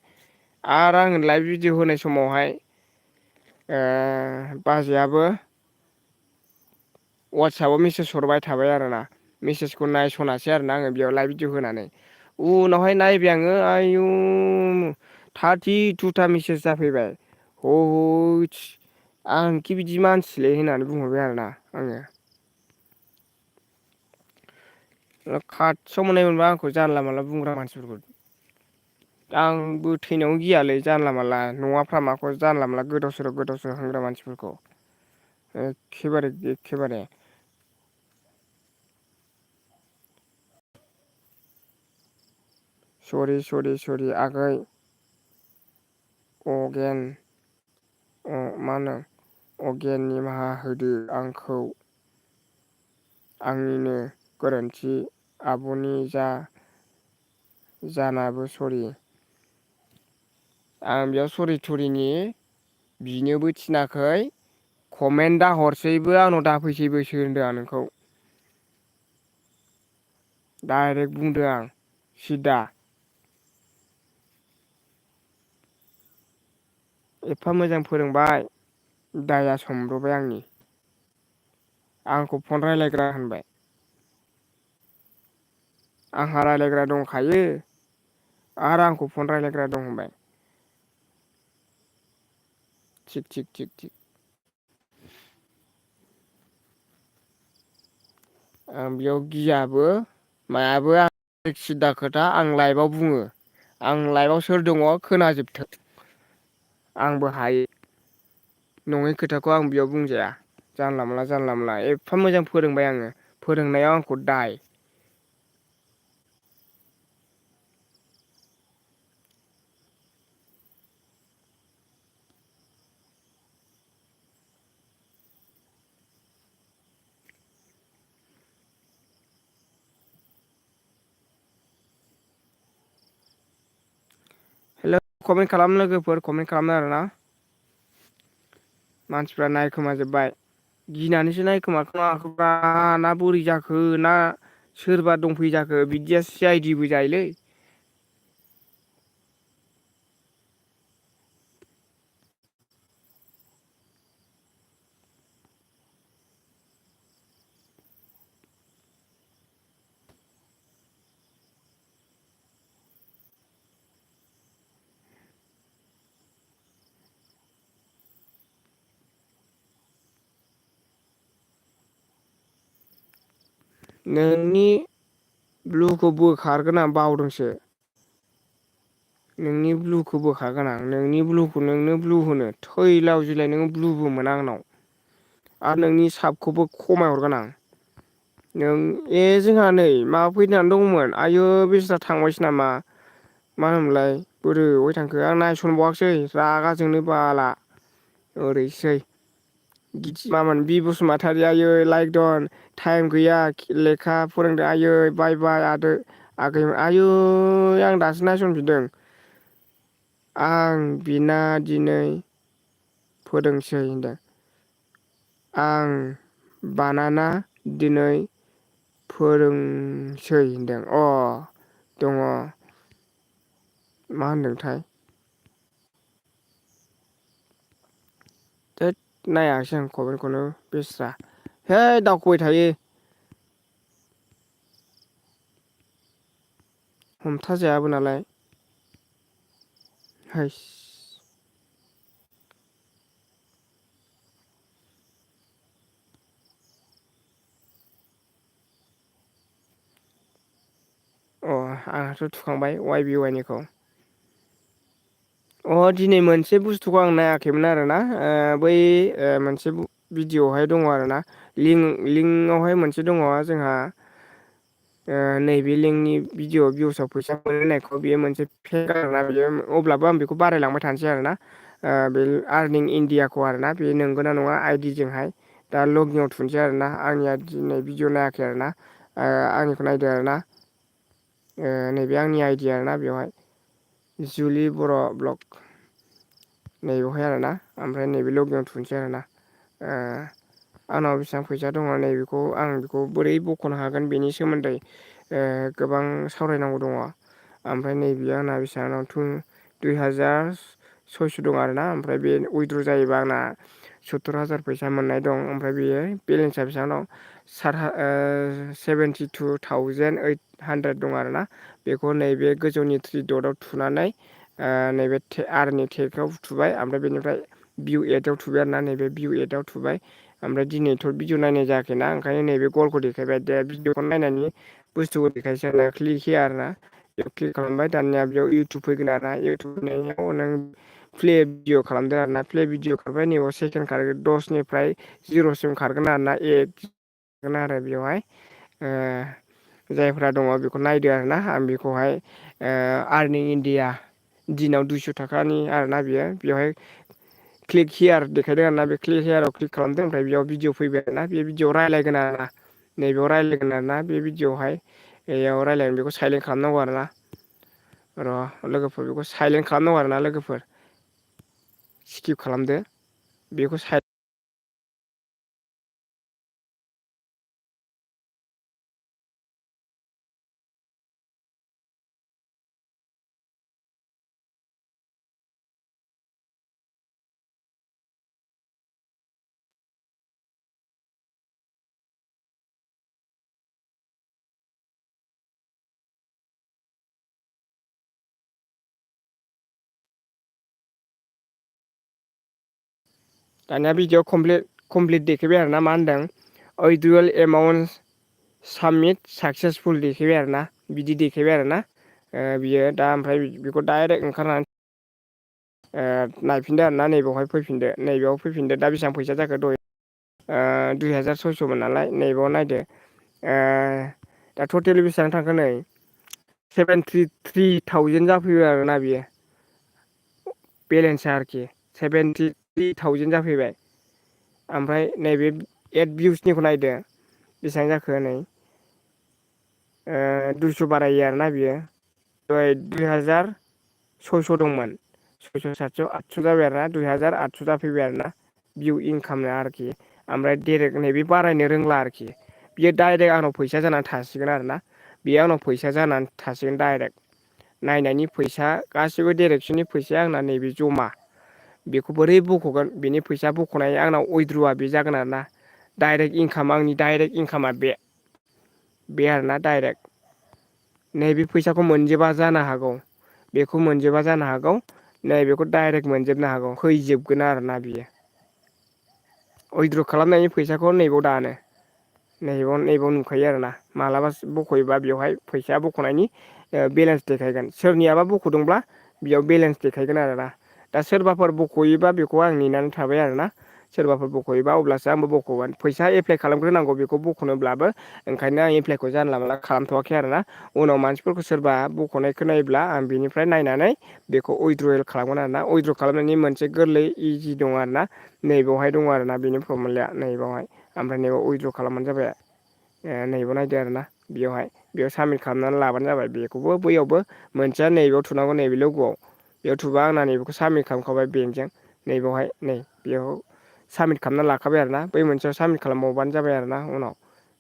आरो आङो लाइभ भिडिअ' होनाय समावहाय बाजैयाबो वाट्सआपाव मेसेज हरबाय थाबाय आरोना मेसेजखौ नायस'नासै आरोना आङो बेयाव लाइभ भिडिअ होनानै उनावहाय नायबाय आङो आयु 32था मेसेज जाफैबाय आंखि बिदि मानसिलै होननानै बुंहरबाय आरोना आङो खाथियाव मोननाय मोनबा आंखौ जानला मानला बुंग्रा मानसिफोरखौ आंबो थैनायावनो गियालै जानला मानला नङाफ्रा माखौ जानला मानला गोदाव सोराव होनग्रा मानसिफोरखौ एखेबारे सरि आगै मा होनो अगेन निमाहा होदो आंखौ आंनिनो गोरोन्थि आब'नि जानाबो सरि आं बेयाव सरि थरिनि बिनोबो थिनाखै कमेन्ट दा हरसैबो आंनाव दा फैसैबोसो होनदों आं नोंखौ डाइरेक्ट बुंदों आं सिदा एफा मोजां फोरोंबाय दाया समब्रबाय आंनि आंखौ फन रायलायग्रा होनबाय आंहा रायलायग्रा दंखायो आरो आंखौ फन रायलायग्रा दं होनबाय थिग आं बेयाव गियाबो मायाबो सिदा खोथा आं लाइभआव बुङो आं लाइभआव सोर दङ खोनाजोबथों आंबो हायो नङै खोथाखौ आं बेयाव बुंजाया जानला मोनला एफा मोजां फोरोंबाय आङो फोरोंनायाव आंखौ दाय हेल' कमेन्ट खालाम लोगोफोर कमेन्ट खालामनो आरोना मानसिफ्रा नायखोमाजोबबाय गिनानैसो नायखोमाखोमाखोब्रा ना बोरै जाखो ना सोरबा दंफैजाखो बिदिया सि आइडिबो जायोलै नोंनि ब्लुखौ बोखारगोन आं बावदोंसो नोंनि ब्लुखौ बोखागोन आं नोंनि ब्लुखौ नोंनो ब्लु होनो थैलाव जिलाय नोङो ब्लुबो मोना आंनाव आरो नोंनि साबखौबो खमायहरगोन आं नों जोंहा नै माबा फैनानै दंमोन आयु बेस्रा थांबायसो नामा मा होनोमोनलाय बोरै अहाय थांखो आं नायसनबावाखिसै रागा जोंनो बाला ओरैसै मामोन बि बसुमतारी आयै लाइक दन टाइम गैया लेखा फोरोंदो आयै बाय बाय आदै आगै आयै आं दासो नायसनफिनदों आं बिना दिनै फोरोंसै होनदों आं बानाना दिनै फोरोंसै होनदों दङ मा होनदोंथाय थोद नायाखिसै आं कमेन्टखौनो बेस्रा है दावखोबाय थायो हमथाजायाबो नालाय हायस आंहाथ' थुखांबाय वाइ बि वाइ निखौ दिनै मोनसे बुस्थुखौ आं नायाखैमोन आरोना बै मोनसे भिडिअ'आवहाय दङ आरोना लिंकआवहाय मोनसे दङ जोंहा नैबे लिंकनि भिडिअ' भिउसाव फैसा मोननायखौ बेयो मोनसे फेक आरोना बेयो अब्लाबो आं बेखौ बारायलांबाय थानोसै आरोना बे आर्निं इण्डियाखौ आरोना बे नंगौना नङा आइडिजोंहाय दा लगिनाव थुनसै आरोना आंनिया दिनै भिडिअ नायाखै आरोना आंनिखौ नायदो आरोना नैबे आंनि आइडि आरोना बेवहाय जुलि बर' ब्लग नैबेवहाय आरोना ओमफ्राय नैबे लगिनाव थुनसै आरोना आंनाव बेसेबां फैसा दङ नैबेखौ आं बेखौ बोरै बख'नो हागोन बेनि सोमोन्दै गोबां सावरायनांगौ दङ ओमफ्राय नैबेयाव आंना बेसेबां 2000 दं आरोना ओमफ्राय बे उइद्र' जायोबा आंना 70,000 फैसा मोननाय दं ओमफ्राय बेयो बेलेन्सा बेसेबां दं 72,800 दं आरोना बेखौ नैबे गोजौनि थ्रि दटआव थुनानै नैबे आरनि टेगआव थुबाय ओमफ्राय बेनिफ्राय भिउ एडआव थुबाय आरोना नैबे भिउ एडआव थुबाय ओमफ्राय दिनैथ' भिडिअ नायनाय जायाखैना ओंखायनो नैबे गलखौ देखायबाय दे भिडिअखौ नायनायनि बुस्थुखौ देखायसै आरोना क्लिक हियार आरोना बेयाव क्लिक खालामबाय दानिया बेयाव इउटुब फैगोन आरोना इउटुब फैनायाव नों प्ले भिडिअ खालामदों आरोना प्ले भिडिअ खालामबाय नैबाव सेकेन्ड खारगोन 10निफ्राय 0सिम खारगोन आरोना खारगोन आरो बेवहाय जायफ्रा दङ बेखौ नायदो आरोना आं बेखौहाय आर्निं इण्डिया दिनाव 200 थाखानि आरोना बेवहाय क्लिक हियार देखायदों आरोना बे क्लिक हियाराव क्लिक खालामदों ओमफ्राय बेयाव भिडिअ फैबाय आरोना बे भिडिअ रायज्लायगोन आरोना नैबेयाव रायज्लायगोन आरोना बे भिडिअआवहाय बेयाव रायज्लायगोन बेखौ साइलेन्ट खालामनांगौ आरोना लोगोफोर बेखौ साइलेन्ट खालामनांगौ आरोना लोगोफोर स्किप खालामदो बेखौ दानिया भिडिअ कमप्लिट देखायबाय आरोना मा होनदों उइड्रल एमाउन्ट साबमिट साक्सेसफुल देखायबाय आरोना बिदि देखायबाय आरोना बियो दा ओमफ्राय बेखौ डाइरेक्ट ओंखारनानै नायफिनदो आरोना नैबेयावहाय फैफिनदो नैबेयाव फैफिनदो दा बेसेबां फैसा जाखो दहाय 2600मोन नालाय नैबाव नायदो दा टटेल बेसेबां थांखो नै 73,000 जाफैबाय आरोना बियो बेलेन्सा आरोखि 73,000 जाफैबाय ओमफ्राय नैबे एड भिउसनिखौ नायदो बेसेबां जाखो नै 200 बारायो आरोना बियो 2600 दंमोन 600 700 800 जाबाय आरोना 2800 जाफैबाय आरोना भिउ इनकामनो आरोखि ओमफ्राय डाइरेक्ट नैबे बारायनो रोंला आरोखि बियो डाइरेक्ट आंनाव फैसा जानानै थासिगोन आरोना बेयो आंनाव फैसा जानानै थासिगोन डाइरेक्ट नायनायनि फैसा गासिबो डिरेक्सननि फैसाया आंना नैबे जमा बेखौ बोरै बख'गोन बेनि फैसा बख'नाय आंनाव उइद्र'आ बे जागोन आरोना डाइरेक्ट इनकाम आंनि डाइरेक्ट इनकामा बे आरोना डाइरेक्ट नैबे फैसाखौ मोनजोबा जानो हागौ बेखौ मोनजोबा जानो हागौ नैबेखौ डाइरेक्ट मोनजोबनो हागौ हैजोबगोन आरोना बियो उइद्र' खालामनायनि फैसाखौ नैबाव दानो नैबाव नुखायो आरोना मालाबा बख'योबा बेवहाय फैसा बख'नायनि बेलेन्स देखायगोन सोरनियाबा बख'दोंब्ला बेयाव बेलेन्स देखायगोन आरोना दा सोरबाफोर बख'योबा बेखौ आं नेनानै थाबाय आरोना सोरबाफोर बख'योबा अब्लासो आंबो बख'गोन फैसा एप्लाइ खालामग्रोनांगौ बेखौ बख'नोब्लाबो ओंखायनो आं एप्लाइखौ जानला मानला खालामथ'वाखै आरोना उनाव मानसिफोरखौ सोरबा बख'नायखौ नायोब्ला आं बिनिफ्राय नायनानै बेखौ उइद्र'येल खालामगोन आरोना उइद्र' खालामनायनि मोनसे गोरलै इजि दं आरोना नैबावहाय दङ आरोना बेनि फरमुलाया नैबावहाय ओमफ्राय नैबाव उइद्र' खालामबानो जाबाय नैबाव नायदो आरोना बेयाव साबमिट खालामनानै लाबानो जाबाय बेखौबो बैयावबो मोनसेया नैबेयाव थुनांगौ नैबे लोगोआव बेयाव थुबा आंना नैबेखौ साबमिट खालामखाबाय बेंकजों नैबावहाय नै बेयाव साबमिट खालामना लाखाबाय आरोना बै मोनसेयाव साबमिट खालामबावबानो जाबाय आरोना उनाव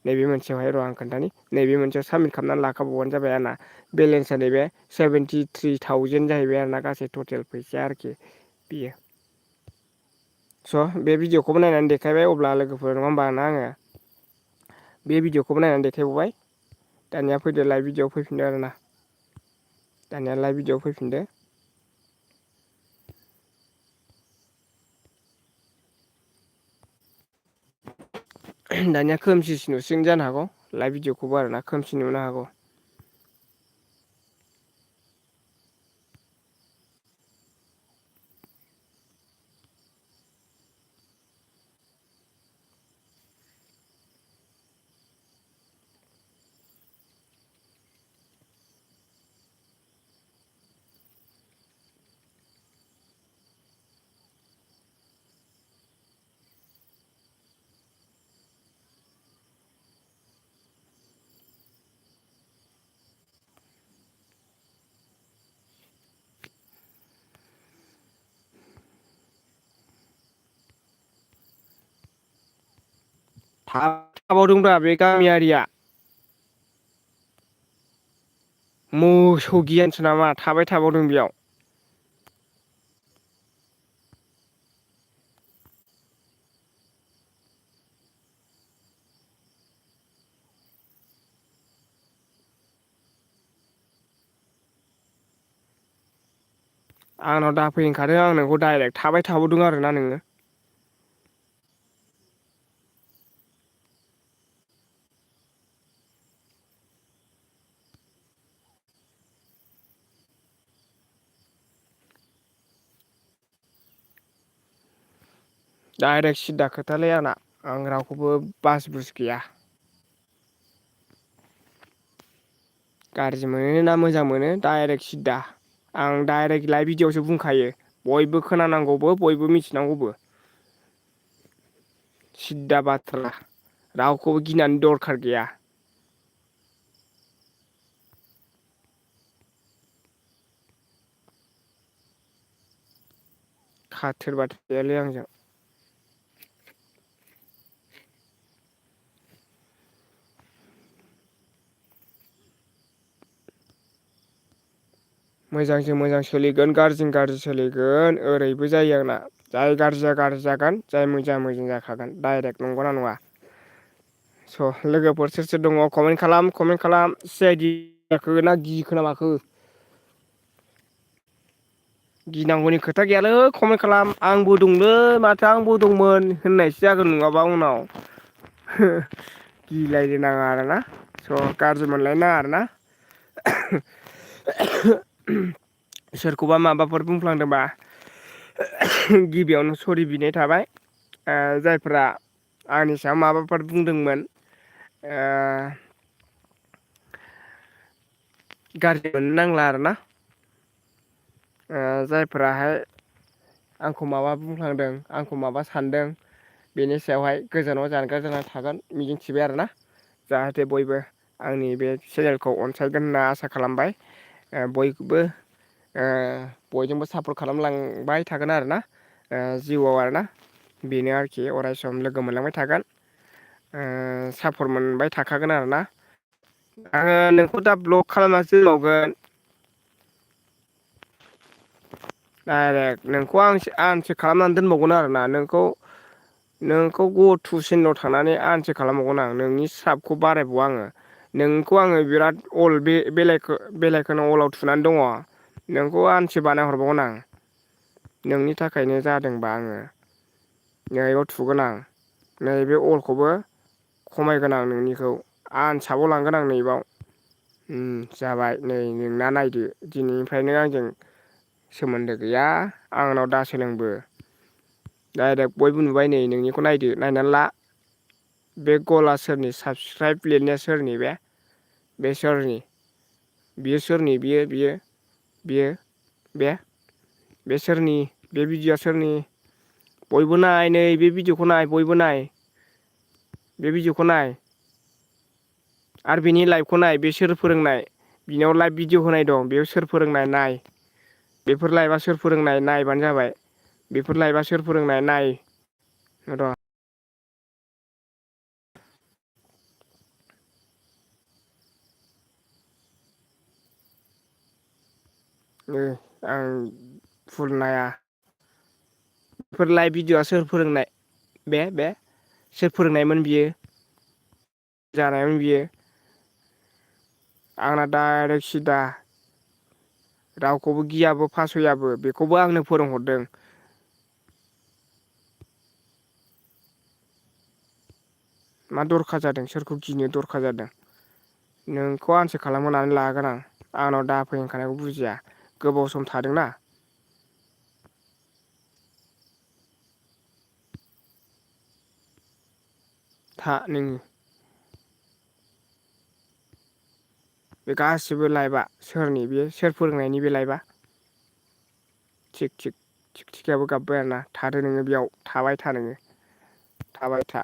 नैबे मोनसेयावहाय र' आं खोन्थानि नैबे मोनसेयाव साबमिट खालामनानै लाखाबावबानो जाबाय आंना बेलेन्सा नैबे 73,000 जाहैबाय आरोना गासै टटेल फैसाया आरोखि बियो स' बे भिडिअखौबो नायनानै देखायबाय अब्ला लोगोफोर नङा होमबा आङो बे भिडिअखौबो नायनानै देखायबावबाय दानिया फैदो लाइभ भिडिअआव फैफिनदो आरोना दानिया लाइभ भिडिअआव फैफिनदो दानिया खोमसिसो नुसिगोन जानो हागौ लाइभ भिडिअखौबो आरोना खोमसि नुनो हागौ थाबावदोंब्रा बे गामियारिया मोसौ गियानसो नामा थाबाय थाबावदों बेयाव। आंनाव दाफै ओंखारो आं नोंखौ डाइरेक्ट थाबाय थाबावदों आरोना नोङो। डाइरेक्ट सिद्दा खोथालै आंना आं रावखौबो बास बुस गैया। गाज्रि मोनो ना मोजां मोनो डाइरेक्ट सिद्दा। आं डाइरेक्ट लाइभ भिडिअआवसो बुंखायो बयबो खोनानांगौबो बयबो मिथिनांगौबो। सिद्दा बाथ्रा रावखौबो गिनानै दरखार गैया। खाथेर बाथेर गैयालै आंजों। मोजांजों मोजां सोलिगोन गाज्रिजों गाज्रि सोलिगोन ओरैबो जायो आंना। जाय गाज्रिया गाज्रि जागोन जाय मोजां मोजां जाखागोन डाइरेक्ट नंगौना नङा। स' लोगोफोर सोर सोर दङ कमेन्ट खालाम सि आइ डि जाखो ना गिखो ना माखो। गिनांगौनि खोथा गैयालै कमेन्ट खालाम आंबो दंलै माथो आंबो दंमोन होननायसो जागोन नङाबा उनाव। गिलायनो नाङा आरोना स' गाज्रि मोनलायनो नाङा आरोना। सोरखौबा माबाफोर बुंफ्लांदोंबा गिबियावनो सरि बिनाय थाबाय। जायफ्रा आंनि सायाव माबाफोर बुंदोंमोन गाज्रि मोननो नांला आरोना। जायफोराहाय आंखौ माबा बुंफ्लांदों आंखौ माबा सानदों बेनि सायावहाय गोजानाव जानगार जाना थागोन मिजिंथिबाय आरोना। जाहाथे बयबो आंनि बे चेनेलखौ अनसायगोन होनना आसा खालामबाय। बयबो बयजोंबो सापर्ट खालामलांबाय थागोन आरोना जिउआव आरोना। बेनो आरोखि अराय सम लोगो मोनलांबाय थागोन। सापर्ट मोनबाय थाखागोन आरोना। आङो नोंखौ दा ब्लक खालामनासो दोनबावगोन। डाइरेक्ट नोंखौ आनसो खालामनानै दोनबावगोन आरोना नोंखौ ग टु सिनल' थांनानै आनसो खालामबावगोन आं नोंनि स्राबखौ बारायबावा आङो। नोंखौ आङो बिराद अल बेलाइकन अलाव थुनानै दङ। नोंखौ आनसो बानाय हरबावगोन आं। नोंनि थाखायनो जादोंबा आङो नैबाव थुगोन आं नैबे अलखौबो खमायगोन आं नोंनिखौ आनसाबाव लांगोन आं नैबाव। जाबाय नै नोंना नायदो दिनैनिफ्रायनो आंजों सोमोन्दो गैया आंनाव दा सोलोंबो। डाइरेक्ट बयबो नुबाय नै नोंनिखौ नायदो नायनानै ला। बे गला सोरनि साबसक्राइब लिरनाया सोरनि बे सोरनि बियो सोरनि बियो बे सोरनि बे भिडिअ'आ सोरनि बयबो नाय नै बे भिडिअ'खौ नाय बयबो नाय बे भिडिअ'खौ नाय आरो बिनि लाइफखौ नाय बे सोर फोरोंनाय बिनियाव लाइभ भिडिअ' होनाय दं बेयाव सोर फोरोंनाय नाय बेफोर लाइभआ सोर फोरोंनाय नायबानो जाबाय बेफोर लाइभआ सोर फोरोंनाय नाय र' आं फुल नाया बेफोर लाइभ भिडिअ'आ सोर फोरोंनाय बे सोर फोरोंनायमोन बियो जानायमोन बियो आंना डाइरेक्ट सिदा रावखौबो गियाबो फासयाबो बेखौबो आंनो फोरोंहरदों। मा दरखार जादों सोरखौ गिनो दरखार जादों नोंखौ आनसो खालामहोनानै लागोन आंनाव दा फै ओंखारनायखौ बुजिया गोबाव सम थादोंना था नोङो बे गासिबो लाइभआ सोरनि बे सोर फोरोंनायनि बे लाइभआ थिग थिखायाबो गाबबाय आरोना थादो नोङो बेयाव थाबाय था नोङो थाबाय था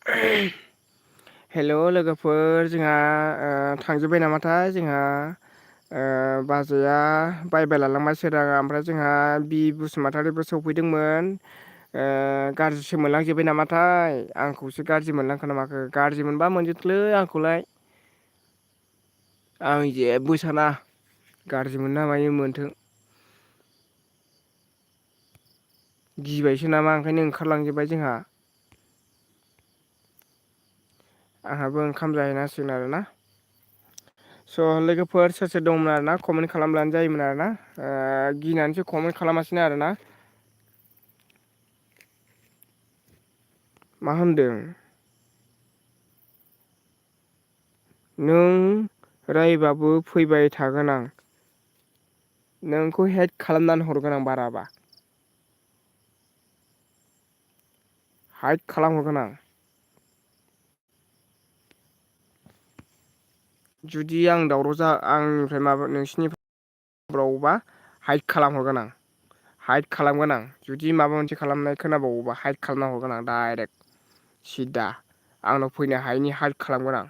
हेल' लोगोफोर जोंहा थांजोब्बाय नामाथाय जोंहा बाजैया बायबाय लालांबाय सोराङा ओमफ्राय जोंहा बि बसुमतारिबो सफैदोंमोन गाज्रिसो मोनलांजोब्बाय नामाथाय आंखौसो गाज्रि मोनलांखो ना माखो गाज्रि मोनबा मोनजोबथोंलै आंखौलाय आं जेबो साना गाज्रि मोनना मायो मोनथों गिबायसो नामा ओंखायनो ओंखारलांजोब्बाय जोंहा आंहाबो ओंखाम जाहैनांसिगोन आरोना स' लोगोफोर सोर सोर दंमोन आरोना कमेन्ट खालामब्लानो जायोमोन आरोना गिनानैसो कमेन्ट खालामासिनो आरोना मा होनदों नों रायबाबो फैबाय थागोन आं नोंखौ हेल्प खालामनानै हरगोन आं बाराबा हाइद खालामहरगोन आं जुदि आं दावराव जा आंनिफ्राय माबा नोंसिनिफ्रावबा हाइद खालामहरगोन आं हाइद खालामगोन आं जुदि माबा मोनसे खालामनाय खोनाबावोबा हाइद खालामना हरगोन आं डाइरेक्ट सिदा आंनाव फैनो हायैनि हाइद खालामगोन आं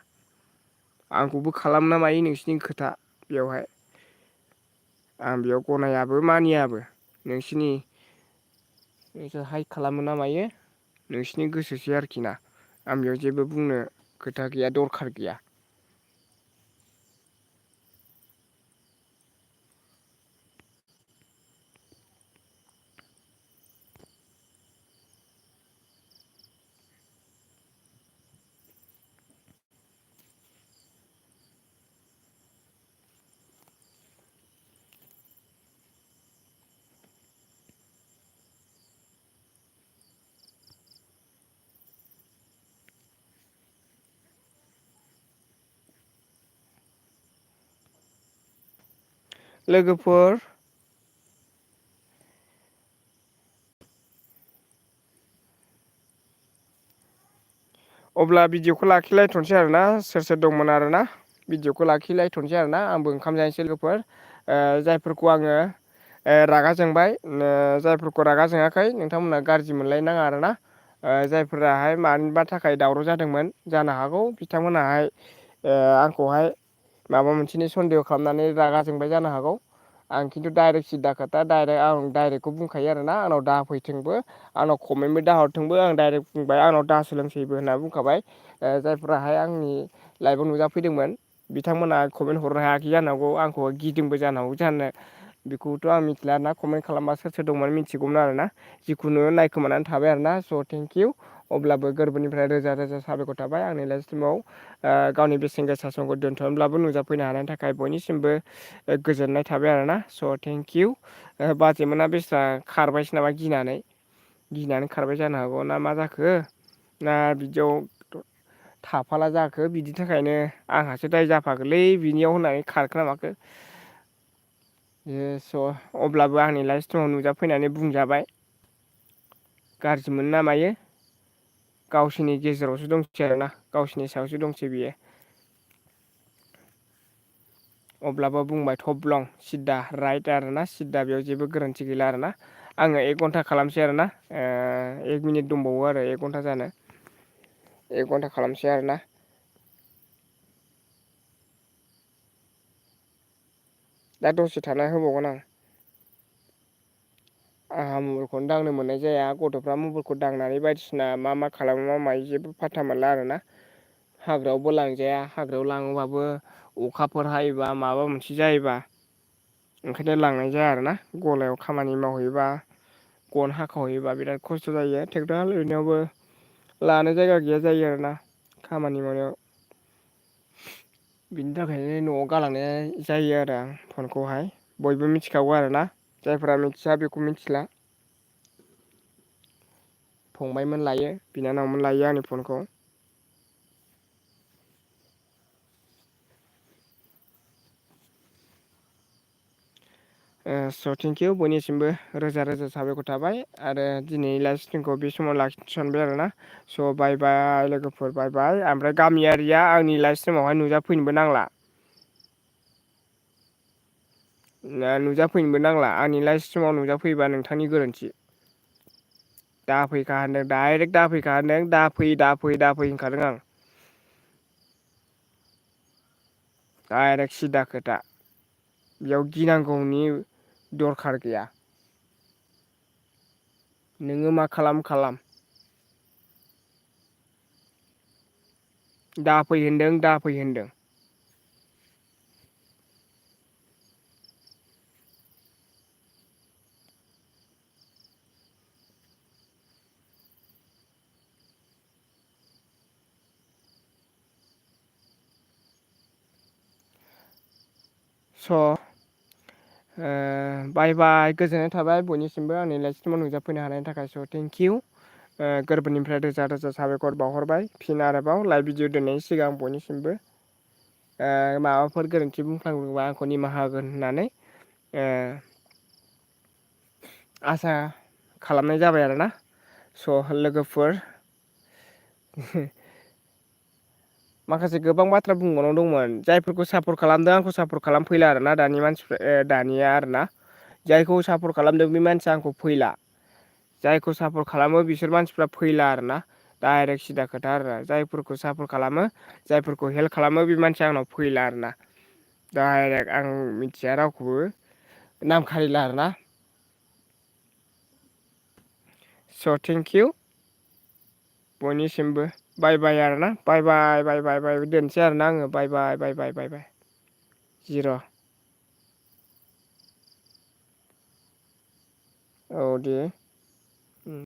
आंखौबो खालामना मायो नोंसिनि खोथा बेवहाय आं बेयाव गनायाबो मानियाबो नोंसिनि नोंसोर हाइद खालामो ना मायो नोंसिनि गोसोसै आरोखि ना आं बेयाव जेबो बुंनो खोथा गैया दरखार गैया लोगोफोर अब्ला भिडिअखौ लाखिलायथ'नोसै आरोना सोर सोर दंमोन आरोना भिडिअखौ लाखिलायथ'नोसै आरोना आंबो ओंखाम जाहैनोसै लोगोफोर जायफोरखौ आङो रागा जोंबाय जायफोरखौ रागा जोङाखै नोंथांमोनहा गाज्रि मोनलायनाङा आरोना जायफोराहाय मानिबा थाखाय दावराव जादोंमोन जानो हागौ बिथांमोनाहाय आंखौहाय माबा मोनसेनि सन्देह खालामनानै रागा जोंबाय जानो हागौ आं खिन्थु डाइरेक्ट सिदा खोथा डाइरेक्ट आं डाइरेक्टखौ बुंखायो आरोना आंनाव दाफैथोंबो आंनाव कमेन्टबो दाहरथोंबो आं डाइरेक्ट बुंबाय आंनाव दा सोलोंसैबो होनना बुंखाबाय जायफोराहाय आंनि लाइभआव नुजाफैदोंमोन बिथांमोना कमेन्ट हरनो हायाखै जानांगौ आंखौ गिदोंबो जानांगौ जानो बेखौथ' आं मिथिला आरोना कमेन्ट खालामबा सोर सोर दंमोन मिथिगौमोन आरोना जिखुनु नायखोमानानै थाबाय आरोना स' थेंकिउ अब्लाबो गोरबोनिफ्राय रोजा रोजा साबायखर थाबाय आंनि लाइभ स्ट्रिमाव गावनि बेसेन गोसा समखौ दोन्थ'नोब्लाबो नुजाफैनो हानायनि थाखाय बयनिसिमबो गोजोननाय थाबाय आरोना स' थेंकिउ बाजैमोना बेस्रा खारबायसो नामा गिनानै खारबाय जानो हागौ ना मा जाखो ना बिदियाव थाफाला जाखो बिनि थाखायनो आंहासो दाय जाफाखोलै बिनियाव होननानै खारखोना माखो स' अब्लाबो आंनि लाइफ स्ट्रिमाव नुजाफैनानै बुंजाबाय गाज्रि मोनो ना मायो गावसोरनि गेजेरावसो दंसै आरोना गावसोरनि सायावसो दंसै बियो अब्लाबो बुंबाय थब्लं सिदा राइट आरोना सिदा बेयाव जेबो गोरोन्थि गैला आरोना आङो 1 घन्टा खालामसै आरोना 1 मिनिट दंबावो आरो 1 घन्टा जानो 1 घन्टा खालामसै आरोना दा दसे थाना होबावगोन आं आंहा मबाइलखौनो दांनो मोननाय जाया गथ'फ्रा मबाइलखौ दांनानै बायदिसिना मा खालामो मा मायो जेबो फाथा मोनला आरोना हाग्रायावबो लांजाया हाग्रायाव लाङोबाबो अखाफोर हायोबा माबा मोनसे जायोबा ओंखायनो लांनाय जाया आरोना गलायाव खामानि मावहैबा गन हाखावहैयोबा बिराद खस्थ' जायो ट्रेक्टर हालेवनायावबो लानो जायगा गैया जायो आरोना खामानि मावनायाव बिनि थाखायनो न'आव गालांनाय जायो आरो आं फनखौहाय बयबो मिथिखागौ आरोना जायफोरा मिथिया बेखौ मिथिला फंबायमोन लायो बिनानावमोन लायो आंनि फनखौ स' थेंकिउ बयनिसिमबो रोजा रोजा साबायखर थाबाय आरो दिनै लाइभ स्ट्रिमखौ बे समाव लाखिनो सानबाय आरोना स' बाय बाय लोगोफोर बाय बाय ओमफ्राय गामियारिया आंनि लाइफ स्ट्रिमावहाय नुजाफैनोबो नांला नुजाफैनोबो नांला आंनि लाइफ स्ट्रिमाव नुजाफैयोबा नोंथांनि गोरोन्थि दाफैखा होनदों डाइरेक्ट दाफैखा होनदों दाफै होनखादों आं डाइरेक्ट सिदा खोथा बेयाव गिनांगौनि दरखार गैया नोङो मा खालाम दाफै होनदों स' बाय बाय गोजोननाय थाबाय बयनिसिमबो आंनि लाइसिमाव नुजाफैनो हानायनि थाखाय स' थेंक इउ गोरबोनिफ्राय रोजा रोजा साबायखर बावहरबाय फिन आरोबाव लाइभ भिडिअ दोननायनि सिगां बयनिसिमबो माबाफोर गोरोन्थि बुंफ्लांदोंबा आंखौ निमाहा होगोन होननानै आसा खालामनाय जाबाय आरोना स' लोगोफोर माखासे गोबां बाथ्रा बुंबावनांगौ दंमोन जायफोरखौ सापर्ट खालामदों आंखौ सापर्ट खालामफैला आरोना दानि मानसिफ्रा दानिया आरोना जायखौ सापर्ट खालामदों बे मानसिया आंखौ फैला जायखौ सापर्ट खालामो बिसोर मानसिफ्रा फैला आरोना डाइरेक्ट सिदा खोथा आरो जायफोरखौ सापर्ट खालामो जायफोरखौ हेल्प खालामो बे मानसिया आंनाव फैला आरोना डाइरेक्ट आं मिथिया रावखौबो नाम खारिला आरोना स' थेंक इउ बयनिसिमबो बाय बाय आरोना बाय बाय दोनसै आरोना आङो बाय 0 औ दे